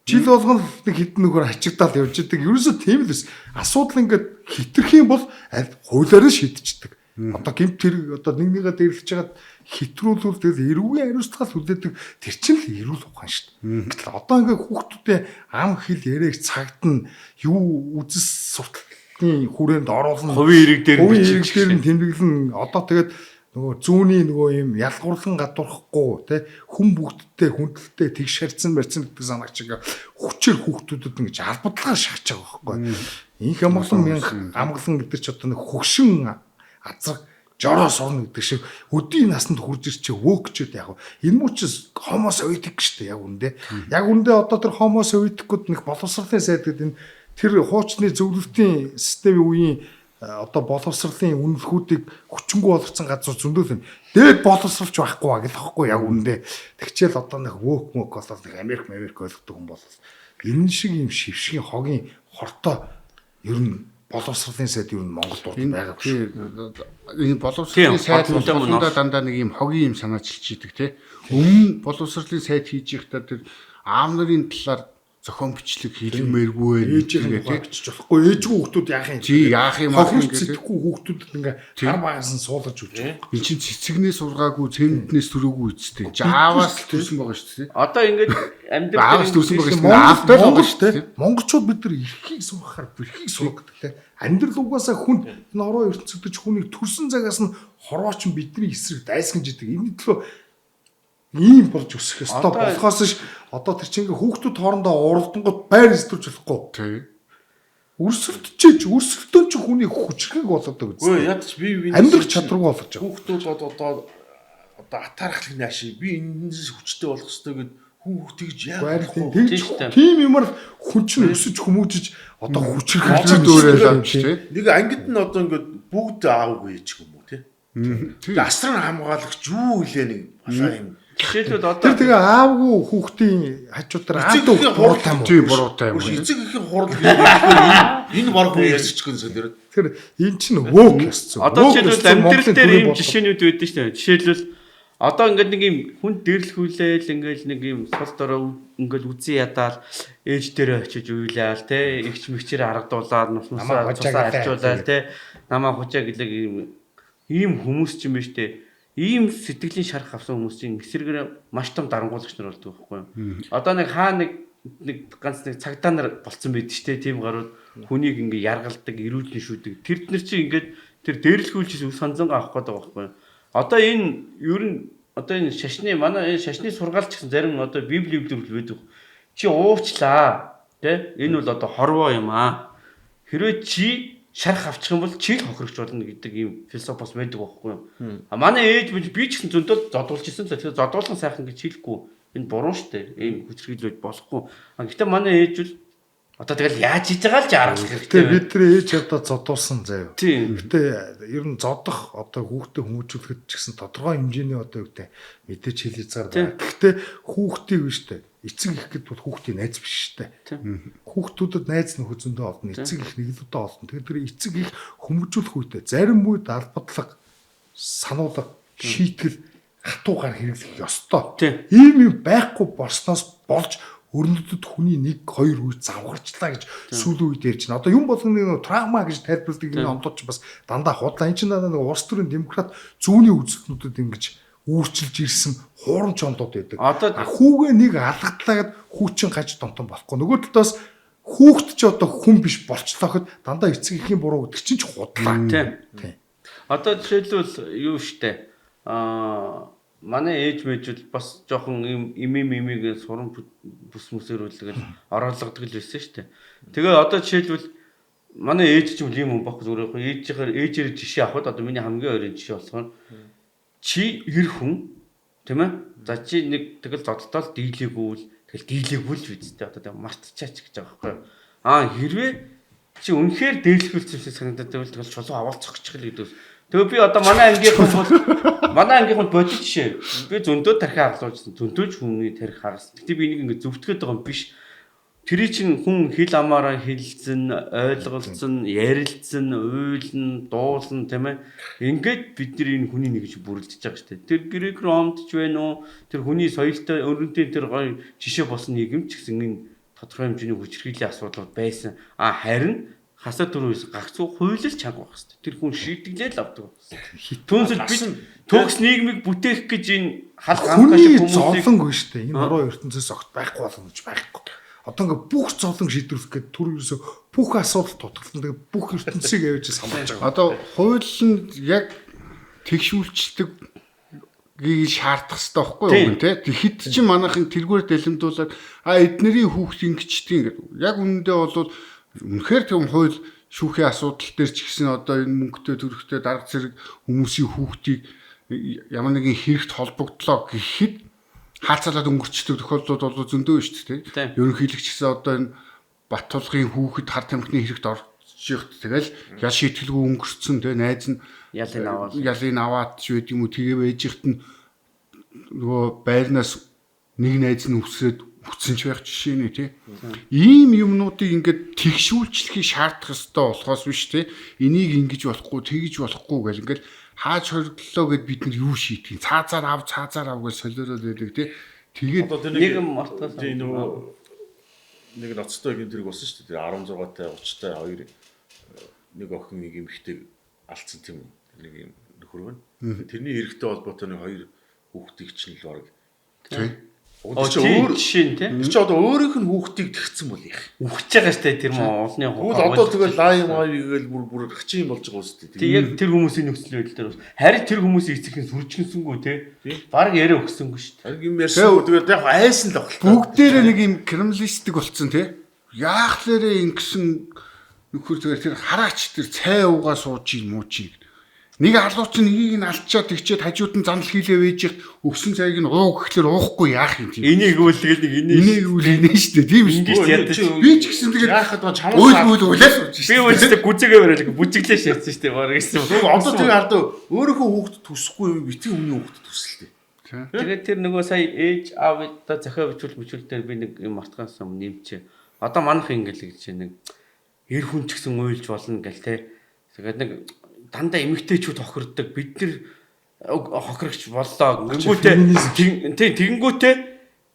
жил болгон нэг хитэн нөхөр ачигдаал явж идэг. Ерөөсөө тийм л биш. Асуудал ингээд хитрх юм бол аль хуулиараа шийдчихдэг. Одоо гэмт хэрэг одоо нэг нэгээ дээрлэж хагаад хитрүүлвэл тэгэл эрүүгийн хариуцлагаас хүлээдэг тэр чинь л эрүүл ухаан шүү дээ. Гэтэл одоо ингээд хүүхдүүдийн ам хэл яриаг цагт нь юу үзэс сурталны хүрээнд оруулна. Хувийн хэрэг дээр нь Хувийн бичиж хэрэг дээр нь тэмдэглэн одоо тэгээд нөгөө зүүнний нөгөө юм ялгуурлан гадуурхахгүй те хүн бүгдтэй хүндэлтэй тэгш харьцан барьцан гэдэг санааг чиг хүчээр хүүхдүүдэд ингэж албадлагаар шахаж байгаа байхгүй. Инх амгалан мянга амгалан гэдэг чи одоо нэг хөгшин азраг жороо сурна гэдэг шиг өдийн насанд хурж ирчээ вөкчүүд яг. Энэ муу чи хомо советик шүү дээ яг үндэ. Яг үндэ одоо тэр хомо советикуд нэг боловсролын сайд гэдэг энэ тэр хуучны зөвлөлтийн системийн үеийн одоо боловсролын үнэлэхүүдийг хүчингү болгоцсон газар зөндөл юм. Дээд боловсролч байхгүй ба гэл واخгүй яг үндэ. Тэгчээл одоо нэг вөк мөк болоод нэг Америк Америк ойлгодог хүн бол энэ шиг юм шившгийн хогийн хортой ер нь боловсролын сайд ер нь Монголд урд байгаагүй шүү. Энэ боловсролын Тийм, сайд хоттой мөн болгондоо дандаа нэг юм хогийн юм санаачилж идэг те. Өмнө боловсролын сайд хийж байхдаа тэр аав нарын талаар зохион бичлэг хийлгмээргүй байх Ээжийнх нь гэдэг тухай те. бичиж болохгүй. Ээжгүй хүүхдүүд яах юм? Чи яах юм аах юм Хохирч гэдэг. сэтгэхгүй хүүхдүүдэд ингээ хар багаас нь суулгаж өгч. Эн чинь цэцэгнээс сургаагүй, цэмднээс төрөөгүй үсттэй. Ааваас л төрсэн байгаа шүү дээ. Одоо ингээд амьдрал Ааваас дээр төрсэн байгаа шүү дээ. Монгол Аавтай л байгаа Монгол шүү те дээ. монголчууд бид нар эрхийг сургахаар бэрхийг сурах гэдэг те амьдрал угаасаа хүн энэ ороо ертөнцид хүнийг төрсэн цагаас нь хорооч нь бидний эсрэг дайсган жидэг энэ төлөө ийм болж өсөх ёстой Одоо- болохоос ш одоо тэр чинь ингээ хүүхдүүд хоорондоо уралдангууд байр эсдүүлж болохгүй Тий. өрсөлдөж өрсөлдөөн чи хүний хүчрхэг болоод Үгүй байгаа ядч би би амьдрах чадваргүй болгож байгаа хүүхдүүд одоо одоо атаархлын нааши би энэс хүчтэй болох ёстой гэд хүн тэгж яах Байр вэ? тийм Тийм шүү дээ. тийм юмар хүн чинь өсөж хүмүүжиж одоо хүчрхэг Хүчит өөрөөр авч тий. Нэг ангид нь одоо ингээд бүгд аавгүй ч юм уу тий. Тий. Тэгээ асран хамгаалагч юу гэлээ нэг балаа юм. Жишээлбэл одоо Тэр тэгээ аавгүй хүүхдийн хажуудаар Эцэг аавтай эхийн хүүхд буруутай юм уу? Тий, буруутай юм. Үгүй эцэг эхийн хурал гэдэг энэ баг хүн ярьж гэн солиороод. Тэр энэ чинь вөк ёс зүй. Одоо Woke ёс жишээлбэл зүй амьдрал Монголын дээр төрийн ийм бодлого. жишээнүүд байдаг шүү дээ. Жишээлбэл одоо ингээд нэг юм хүн дэрлэхүүлээл ингээд нэг юм сул дорой ингээд үзэн ядаал ээж дээрээ очиж уйлаал те эгч мэгчээр харагдуулаад нус Намаа нусаа хужаа цусаа гэлээ. арчуулаад те намаа хужаа гэлээ ийм ийм хүмүүс ч юм байна шүү дээ. Ийм сэтгэлийн шарах авсан хүмүүс чинь эсрэгээр маш том дарангуулагч нар болдог байхгүй юу? Одоо нэг хаа нэг нэг ганц нэг цагдаа нар болцсон байдаг шүү дээ. Тийм гарууд хүнийг ингээ яргалдаг, эрүүлэн шүүдэг. Тэр нар чинь ингээд тэр дээрлэхүүлж үс ханзангаа авах гэдэг байгаа байхгүй юу? Одоо энэ ер нь одоо энэ шашны манай энэ шашны сургаалч гэсэн зарим одоо библи библиэл байдаг. Чи уучлаа. Тэ? Энэ бол одоо хорвоо юм аа. Хэрвээ чи Шарх авчих юм бол чи л хохирогч болно гэдэг ийм философи бас байдаг байхгүй юу? А манай ээж би ч гэсэн зөндөл зодуулж ирсэн. Тэгэхээр зодуулан сайхан гэж хэлэхгүй. Энэ буруу штэ. Ийм хүчрхийлж болохгүй. А гэхдээ манай ээж бол одоо тэгэл яаж хийж байгаа л жаргах хэрэгтэй. Гэтэ бид нар ээж авдаа зодуулсан заяа. Тийм. Гэтэ ер нь зодох одоо хүүхдээ хүмүүжүүлэхэд ч гэсэн тодорхой хэмжээний одоо юу гэдэг мэдээж хэл хязгаар байна. Гэхдээ хүүхдийг биш үү? Эцэг их гэд бол хүүхдийн найз биш шүү дээ. Хүүхдүүдэд найз нөхөд зөндөө олно. Эцэг их нэг л удаа олно. Тэгэхээр тэр эцэг их хүмүүжүүлэх үедээ зарим үед албадлага, сануулга, шийтгэл хатуугаар хэрэглэх ёстой. Ийм юм байхгүй болсноос болж өрнөдөд хүний 1 2 үе завгарчлаа гэж сүүлийн үед ярьж байна. Одоо юм болгоны нэг травма гэж тайлбарладаг энэ онлууд ч бас дандаа худлаа. Энэ чинь дандаа нэг улс төрийн демократ зүүнний үзэлтнүүдэд ингэж үүрчилж ирсэн хуурамч онлууд байдаг. Одоо хүүгээ нэг алгадлаа гэд хүү чин гаж донтон болохгүй. Нөгөө талаас хүүхд чи одоо хүн биш болчлооход дандаа эцэг эхийн буруу гэдэг чинь ч худлаа. Тийм. Одоо жишээлбэл юу штэ. Манай ээж мэжүүл бас жоохон юм имийг суран бүс мүсэрүүлгээл ороолгодог л байсан шүү дээ. Тэгээ одоо жишээлбэл манай ээж ч юм ийм хүн байхгүй зүгээр яг ээжийнхэр ээжээр жишээ авахд одоо миний хамгийн ойрын жишээ болохоор чи эр хүн тийм ээ. За чи нэг тэгэл зодтолтол дийлээгүй л тэгэл дийлээгүй л үсттэй одоо тэг мартчихаач гэж байгаа байхгүй юу. Аа хэрвээ чи үнэхээр дээрлэхүүлсэн юм шиг санагдаад байвал тэгэл чулуу аваад цогчих л гэдэг. Тэгээ би одоо манай ангийнхан бол манай ангийнхан бодит жишээ. Би зөндөө тархи хагалуулсан. Зөндөө ч хүний тархи хагалсан. Гэтэ би энийг ингэ зөвтгöd байгаа юм биш. Тэр чинь хүн хэл амаараа хэлсэн, ойлголцсон, ярилцсан, уйлна, дуулна тийм ээ. Ингээд бид нар энэ хүний нэг гэж бүрэлдэж байгаа шүү дээ. Тэр Грек Ромд ч байна уу? Тэр хүний соёлтой өрөнтэй тэр гоё жишээ болсон нийгэм ч гэсэн энэ тодорхой хэмжээний хүчирхийллийн асуудлууд байсан. А харин хасаа дөрвөөс гагцгүй хуйлал чанга байх хэрэгтэй. Тэр хүн шийтгэлээ л авдаг байх хэрэгтэй. Түүнсэл бид төгс нийгмийг бүтээх гэж энэ хал Хүний хамгаалах хүмүүсийг зовлонгүй шүү дээ. Энэ нуруу ертөнцөөс огт байхгүй болно гэж байхгүй. Одоо ингээ бүх зовлон шийдвэрлэх гээд түр ерөөсөө бүх асуудал дутгална. Тэгээ бүх ертөнцийг авч самбарж байгаа. Одоо хууль нь яг тэгшүүлчдэг гийг шаардах хэрэгтэй байхгүй юу гэн те. Тэгэхэд чинь манайхан тэргээр дэлэмдүүлээд а эднэрийн хүүхд ингэчдэг гэдэг. Яг үнэндээ бол үнэхээр тийм хууль шүүхийн асуудал дээр ч гэсэн одоо энэ мөнгөтэй төрхтэй дарга зэрэг хүмүүсийн хүүхдийг ямар нэгэн хэрэгт холбогдлоо гэхэд хаацалаад өнгөрчдөг тохиолдлууд бол зөндөө шүү дээ. Ерөнхийлөгч гэсэн одоо энэ Баттулгын хүүхэд хар тамхины хэрэгт орж ихт тэгэл ял шийтгэлгүй өнгөрцөн те найз нь ялын аваад ялын аваад ч байд юм уу тэгээ байж ихт нь нөгөө байрнаас нэг найз нь үсрээд үтсэн ч байх жишээ нэ тий. Ийм юмнуудыг ингээд тэгшүүлчлэхийг шаардах ёстой болохоос биш тий. Энийг ингэж болохгүй, тэгж болохгүй гэл ингээд хааж хоригдлоо гэд бид нар юу шийдгийг цаазаар ав, цаазаар ав гэж солиороод байдаг тий. Тэгээд нэг юм мартаас тий нөгөө нэг ноцтой гэмт хэрэг болсон шүү дээ. Тэр 16 тай 30 тай хоёр нэг охин нэг эмэгтэй алдсан тийм үү? Нэг юм нөхөр байна. Тэрний хэрэгтэй холбоотой нэг хоёр хүүхдийг чинь л баг тий. Тэр чи өөр жишээ нь тий. Тэр чи одоо өөрийнх нь хүүхдийг тэгсэн бол яах. Үхэж байгаа штэ тэр мөн олны Тэгвэл одоо тэгэл лай май гээл бүр бүр хачин болж байгаа үстэй. Тий яг тэр хүмүүсийн нөхцөл байдал дээр бас харин тэр хүмүүсийн эцэг нь сүржгэнсэнгүү тий. Бараг яриа өгсөнгүү штэ. Харин юм ярьсан. Тэгээд яг айсан л багтал. Бүгдээрээ нэг юм криминалистик болцсон тий. Яах лээрээ ингэсэн нөхөр зүгээр тэр хараач тэр цай уугаа сууж ийн муу чи. Нэг алуу чинь нэгийг нь алдчаад тэгчээд хажууд нь занал хийлээ вэж их өгсөн цайг нь ууг гэхлээр уухгүй яах юм тийм. Энийг үйл тэгэл нэг энийг үйл инээ шүү дээ тийм шүү дээ. Би ч гэсэн тэгээд яахад ба чамаас үйл үйл үлээ сууж шүү. Би үлдээ гүзэгээ бариад бүжиглээ шатсан шүү дээ бараг гэсэн. Одоо тэр ардаа өөрийнхөө хүүхдэд төсөхгүй юм битгий хүний хүүхдэд төсөлтэй. Тэгээд тэр нөгөө сая ээж аав одоо захиа бичүүл бичүүл дээр би нэг юм мартгаасан юм нэмчээ. Одоо манайх ингээл гэж нэг эр хүн ч гэсэн уйлж болно гэл те. Тэгээд нэг дандаа эмэгтэйчүүд хохирдог. Бид нар хохирогч боллоо. Гингүүтээ тийм тэгэнгүүтээ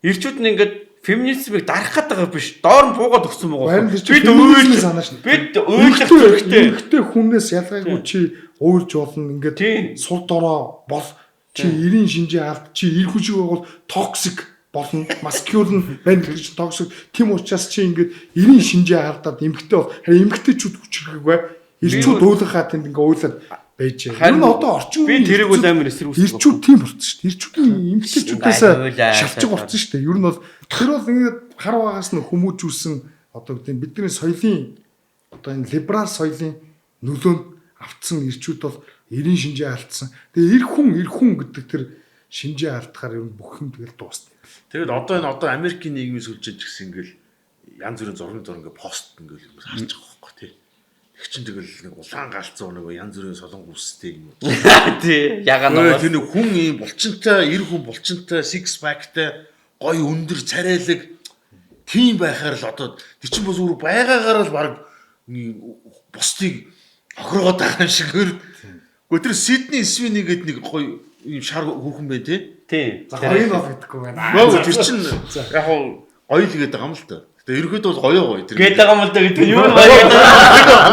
эрчүүд нь ингээд феминизмыг дарах гээд байгаа биш. Доор нь буугаад өгсөн байгаа. Бид уйлж санаа шин. Бид уйлах хэрэгтэй. Эмэгтэй хүнээс ялгаагүй чи уйлж болно. Ингээд сул дорой бол чи 90 шинжээ алд чи эр хүн шиг байгуул токсик болно. Маскюлин байна гэдэг чинь токсик. Тийм учраас чи ингээд 90 шинжээ алдаад эмэгтэй бол харин эмэгтэйчүүд хүчрхэггүй. Ирчүүд уйлахаа тэнд ингээ уйлаад байж. Ер нь одоо орчин би тэрийг бол амар эсэргүүцдэг. Ирчүүд тийм болцсон шүү дээ. Ирчүүдийн эмэгтэйчүүдээс шалчиг болцсон шүү дээ. Ер нь бол тэр бол ингээд хар багаас нь хүмүүжүүлсэн одоо гэдэг бидний соёлын одоо энэ либерал соёлын нөлөөнд автсан ирчүүд бол эрийн шинжээ алдсан. Тэгээ эр хүн эр хүн гэдэг тэр шинжээ алдахаар ер нь бүх юм тэгэл дуусна. Тэгэд одоо энэ одоо Америкийн нийгмийн сүлжээ ч гэсэн ингээл янз бүрийн зургийн зур ингээ пост ингээл хүмүүс харж байгаа байхгүй тий. Тэг чин тэгэл нэг улаан галзуу нэг янз бүрийн солонгос үстэй юм. Тий. Ягаан Нөө нугас. тэр нэг хүн ийм булчинтай, эр хүн булчинтай, six packтай, гоё өндөр царайлаг тийм байхаар л одоо тэр чин бас өөр байгаагаар л баг бусдыг хохирогоод байгаа юм шиг хөр. Гэхдээ тэр Сиднey Свини гээд нэг гоё ийм шар хүүхэн байх тий. Тий. За гоё нь бол гэдэхгүй байна. Гөө тэр чин яг хуу гоё л гээд байгаа юм л та. Гэтэ ерөөдөө бол гоё гоё тэр. Гээд байгаа юм л да гэдэг нь юу вэ?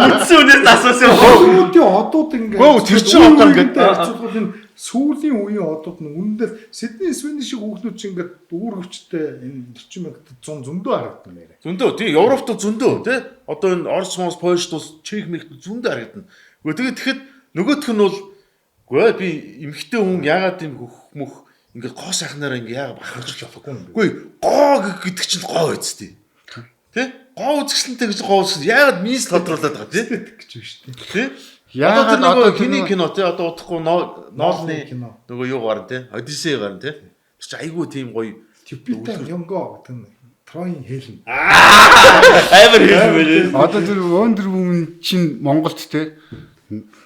Үндсэн үнээс асуусан юм. Холливуудын одууд ингээд Гөө, тэр чинь одоо ингээд- харьцуулбал энэ сүүлийн үеийн одууд нь үнэндээ Сиднey Свини шиг хүүхнүүд чинь ингээд үүргэвчтэй энэ 40 мянгад 100 зөндөө харагдана нэрэ. Зөндөө тий Европт бол зөндөө тий одоо энэ Орос Моос Польшд бол Чех мехт зөндөө харагдана. Гэхдээ тэгээд тэгэхэд нөгөөх нь бол үгүй би эмэгтэй хүн яагаад юм хөх мөх ингээд гоо сайхнаараа ингээд яагаад бахархаж Болохгүй юм бэ. Үгүй гоо гэдэг чинь гоо үсттэй. Тий? Гоо үзэсгэлэнтэй гэж гоо үзэсгэлэн яагаад минс тодруулаад байгаа тий? Гэж биш үү? Тий? Яагаад Одоо тэр нөгөө одоо хиний тэр кино тий одоо удахгүй Ноолны кино. нөгөө юу гарна тий? Одиссей гарна тий? Тэр чинь айгүй тийм гоё Тюпита Нёнго гэдэг нь Троийн Хелен. Амар хэлсэн байна. Одоо тэр Wonder Woman чинь Монголд те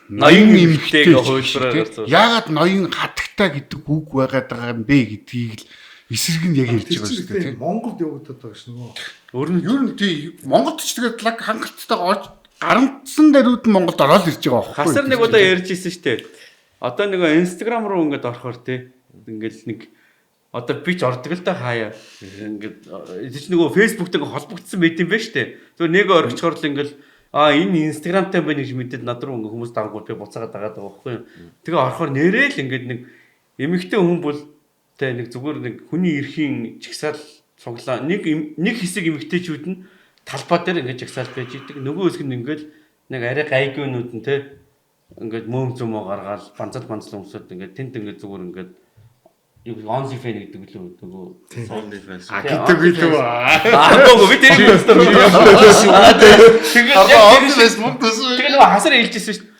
Ноён эмэгтэйг эмэгтэй хувилбараар те. гарцсан. Яагаад ноён хатагтай гэдэг үг байгаад байгаа юм бэ гэдгийг л эсрэг нь яг ярьж Тэр байгаа чинь шүү дээ гэхдээ те. Монголд явагдаад байгаа ш нөгөө. Өөр нь Ер нь тий Монголд ч тэгээд лаг хангалттай орж гарамтсан даруйд нь Монголд ороод ирж байгаа байхгүй. Хасар нэг удаа ярьж ирсэн шүү дээ. Одоо нэг Instagram руу ингээд орохоор те ингээд нэг одоо би ч ордог л да хаяа. Ингээд тэр чинь нөгөө Facebook-тэй ингээд холбогдсон байт юм байна шүү дээ. Зүгээр нэг орчихоор л ингээд а энэ Instagram-тай байна гэж мэдээд над руу ингээд хүмүүс дангууд би буцаагаад дагаад байгаа байхгүй юу. Тэгээ орохоор нэрээ л ингээд нэг эмэгтэй хүн бол те нэг зүгээр нэг хүний эрхийн жагсаал цуглаа нэг нэг хэсэг эмэгтэйчүүд нь талбай дээр ингээд жагсаал байж идэг. Нөгөө хэсэг нь ингээд нэг арай гайгүйнүүд нь те ингээд мөөм зөмөө гаргаал банзал банзал өмсөд ингээд тэнд ингээд зүгээр ингээд юу онли фэн гэдэг лөө нөгөө OnlyFans. А гэдэг билүү. Аа гоо би тэрийг үзсэн. Тэгээд яг OnlyFans мөнгө төсөө. тэгээ нөгөө хасар хэлжсэн шүү дээ.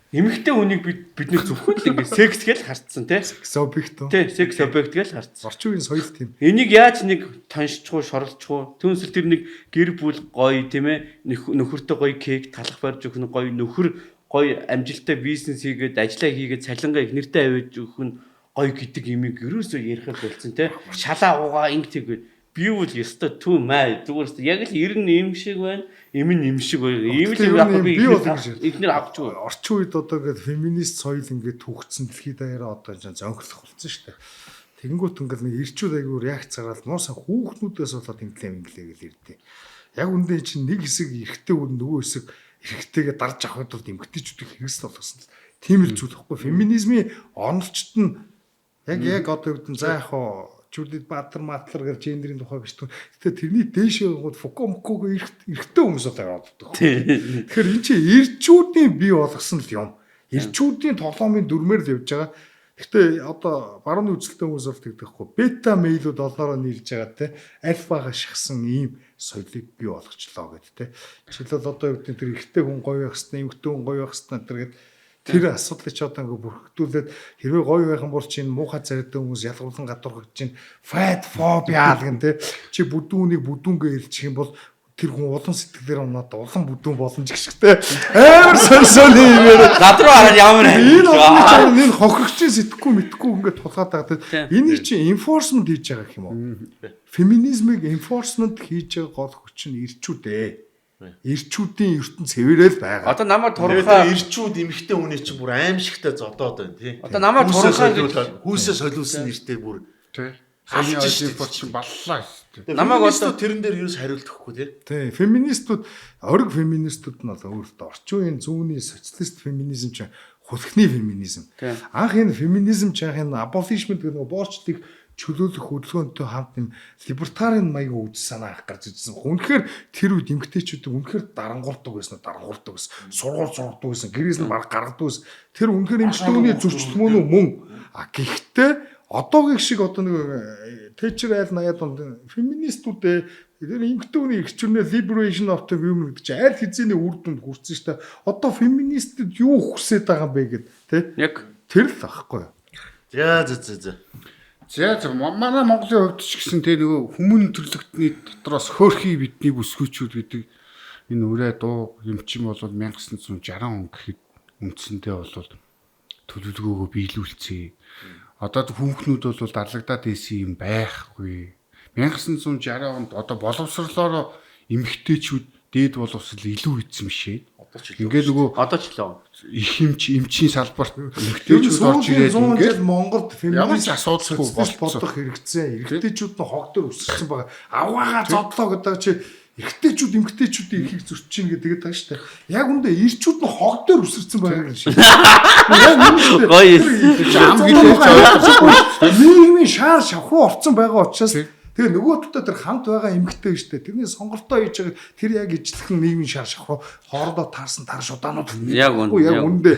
Эмэгтэй хүнийг бид нэр зөвхөн л ингээд секс гэж харцсан те. Секс объект. Тэ секс объект гэж харцсан. Орчин үеийн соёл тийм. Энийг яаж нэг тоншчих уу, шорлчих уу? Түүнсэл тэр нэг гэр бүл гоё тийм ээ, нөхөртэй гоё кек талах барьж өгөх нь гоё, нөхөр гоё амжилттай бизнес хийгээд, ажиллаа хийгээд, цалингаа их нэртэй аваад өгөх нь гоё гэдэг имийг ерөөсөө ярих л болсон те. Шалаа угаа ингэ тэг. Би бол ёстой түү маа зүгээр ёстой. Яг л ер нь юм шиг байна, им нь юм шиг байна. Ийм л Тэр юм яг юм би би бол ингэж эхнэр авч юу. Орчин үед одоо ингээд феминист соёл ингээд түгцэн дэлхийд даяараа одоо энэ зөнхлөх болсон шүү дээ. Тэгэнгүүт ингээд нэг ирчүүд айгүй реакц гаргаад нуусан хүүхнүүдээс болоод инглээ инглээ гэл ирдээ. Яг үндэ чинь нэг хэсэг эрэгтэй хүн нөгөө хэсэг эрэгтэйгээ дарж авахын тулд эмэгтэйчүүдийг хэрэгсэл болгосон л тийм л зүйл ихгүй. Феминизмын онолчт нь яг одоо юу гэдэг нь за яг хоо Жюдит Батлер Матлер гэр гендерийн тухай бичдэг. Гэтэ тэрний дээшээ гууд Фуко Муког эрэгтэй хүмүүс бол аваад байдаг. Тэгэхээр энэ чинь ирчүүдийн бий болгосон л юм. Ирчүүдийн тоглоомын дүрмээр л явж байгаа. Гэтэ одоо барууны үзэлтэй хүмүүс бол тэгдэг хгүй. Бета мейлүүд олноороо нийлж байгаа те. Альфагаа шахсан ийм соёлыг бий болгочлоо гэд те. Жишээлбэл одоо юу гэдэг нь тэр эрэгтэй хүн гоё байх хэвээр, эмэгтэй хүн гоё байх хэвээр тэр гэд тэр асуудлыг ч одоо ингээ бүрхтүүлээд хэрвээ гоё байх юм бол чи энэ муухай царайтай хүмүүс ялгуурлан гадуурхаж чинь fat phobia гэн те. Чи бүдүүнийг бүдүүнгээ илчих юм бол тэр хүн улам сэтгэлээр унаад улам бүдүүн болно ч гэх те. Амар сон сон юм яриа. Над руу хараад ямар Энэ олон чинь энэ хохирогчийн сэтгэхгүй мэдхгүй ингээд тулгаад байгаа те. Энийг чи enforcement хийж байгаа гэх юм уу? Феминизмыг enforcement хийж байгаа гол хүч нь ирчүүд ээ. Ирчүүдийн ертөнц цэвэрэл байгаа. Одоо намайг Тэгээд турхаа ирчүүд эмэгтэй хүний чинь бүр аимшигтай зодоод байна тий. Одоо намайг турхаа гэж хүүсээ солиулсан нэртэй бүр Тэ. Сони Олимпиад чинь баллаа шүү дээ. Намайг намайг одоо тэрэн дээр ерөөс хариулт өгөхгүй тий. Тий, феминистүүд, ориг феминистүүд нь бол өөрөлдөө орчин үеийн зүүнний социалист феминизм чинь хүлхний феминизм. Тий. Анх энэ феминизм чинь анх энэ abolishment гэдэг нөгөө боорчлыг чөлөөлөх хөдөлгөөнтэй хамт юм либертариан маягийн үйл санаа анх гарч ирсэн. Үнэхээр тэр үед эмгтээчүүдийг үнэхээр дарангуурдаг байсан, дарангуурдаг байсан, сургууль сургадаг байсан, гэрээс нь бараг гаргадаг байсан. Тэр үнэхээр эмгтээний зөрчилдмөн үү мөн. А гэхдээ Одоогийн шиг одоо нэг Тэчер айл 80-аад онд феминистүүд тэр эмэгтэй хүний эрх чирнээ liberation of the women гэдэг чинь аль хэзээний үр дүнд хүрсэн шүү дээ. Одоо феминистэд юу хүсээд байгаа юм бэ гэд тий. Яг Тэр л байхгүй юу? За за за за. За за манай Монголын хувьд ч гэсэн тэ нөгөө хүмүүн төрлөختний дотроос хөөрхий бидний бүсгүйчүүд гэдэг энэ үрээ дуу юм чинь бол 1960 он гэхэд үндсэндээ бол төлөвлөгөөгөө биелүүлсэн. Одоо хүүхнүүд бол дарлагдаад ийсэн юм байхгүй. 1960 онд одоо боловсрлоор эмэгтэйчүүд дээд боловсрол илүү эзэмшээд Одоо ч илүү. ингээд нөгөө одоо ч лөө. их хэмч эмчийн салбарт эмэгтэйчүүд орж ирээд 100 ингээд жил Монголд ямар ч феминист асуудалгүй социалист болцсон. бодох хэрэгцээ. Эрэгтэйчүүд нь хог дээр өсөрсөн байгаа. Авгаагаа зодлоо гэдэг чи эрэгтэйчүүд эмэгтэйчүүдийн эрхийг зөрчиж гин гэдэг байгаа шүү дээ. Яг үндэ эрчүүд нь хог дээр өсөрсөн байгаа юм шиг. Яг үнэн шүү дээ. Гоё. Ам гэлээ ойлгохгүй. Нийгмийн шаар шавхуу орцсон байгаа учраас тэгээ нөгөө талдаа тэр хамт байгаа эмэгтэй шүү дээ. Тэрний сонголтоо хийж байгаа тэр яг ижилхэн нийгмийн шаар шавхуу хоорондоо таарсан тар шудаанууд. Яг үнэн, Яг яг үнэндээ.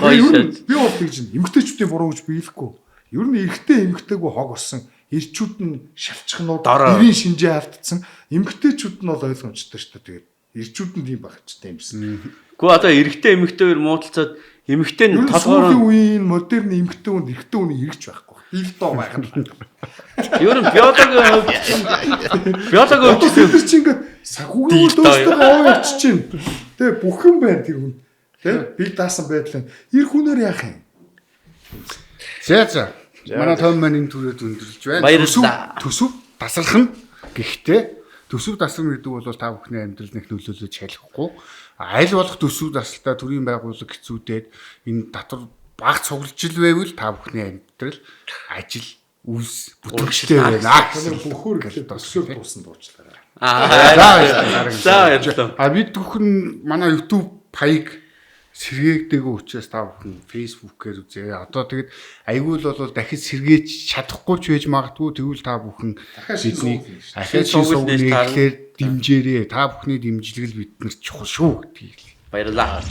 Гоё Ер нь шат. Би бол тэгж байна. Эмэгтэйчүүдийн буруу гэж биелэхгүй. Ер нь эрэгтэй эмэгтэйгүй хог орсон. Эрчүүд нь шавчхнууд Дорой. эрийн шинжээ алдсан. Эмэгтэйчүүд нь бол ойлгомжтой шүү дээ. Тэгээд эрчүүд нь тийм байх ч тийм юмсан. Гэхдээ одоо эрэгтэй эмэгтэй хоёр муудалцаад эмэгтэй нь Ер нь толгоор сүүлийн үеийн модерн эмэгтэй хүнд эрэгтэй хүний хэрэгч байхгүй. Ил доо байх нь. ер нь биологийн хувьд чинь биологийн Одоо хувьд тэд нар чи ингээд санхүүгийн Дил доо. өөртөө овоо явчих чинь. Тэгээ бүх юм байна тэр хүн. Тэ би даасан байдал нь. Эр хүнээр яах юм? За за. Манай том маань энэ түрээд өндөрлж байна. Баярлалаа. Төсөв тасрах нь гэхдээ төсөв тасрах гэдэг бол та бүхний амьдрал нэг нөлөөлөж чадахгүй. Аль болох төсөв тасралтаа төрийн байгууллага хэцүүдээд энэ татвар баг цуглжил байвал та бүхний амьдрал ажил үйлс бүтэмжтэй байна Тэр гэсэн бүхөр гэж төсөөр дуусан дуучлаарай. Аа. За баярлалаа. За баярлалаа. А бид бүхэн манай YouTube хаяг сэргээгдээгүй учраас та бүхэн Facebook-ээр үзээ. Одоо тэгэд айгүй л бол дахиж сэргээж чадахгүй ч байж магадгүй. Тэгвэл та бүхэн Дахиад шинэ бидний суваг нээж. ахиад Шинэ шинэ суваг суваг нээж таарна. нээхлээр дэмжээрэй. Та бүхний дэмжлэг л биднэрт чухал шүү гэдгийг. Баярлалаа.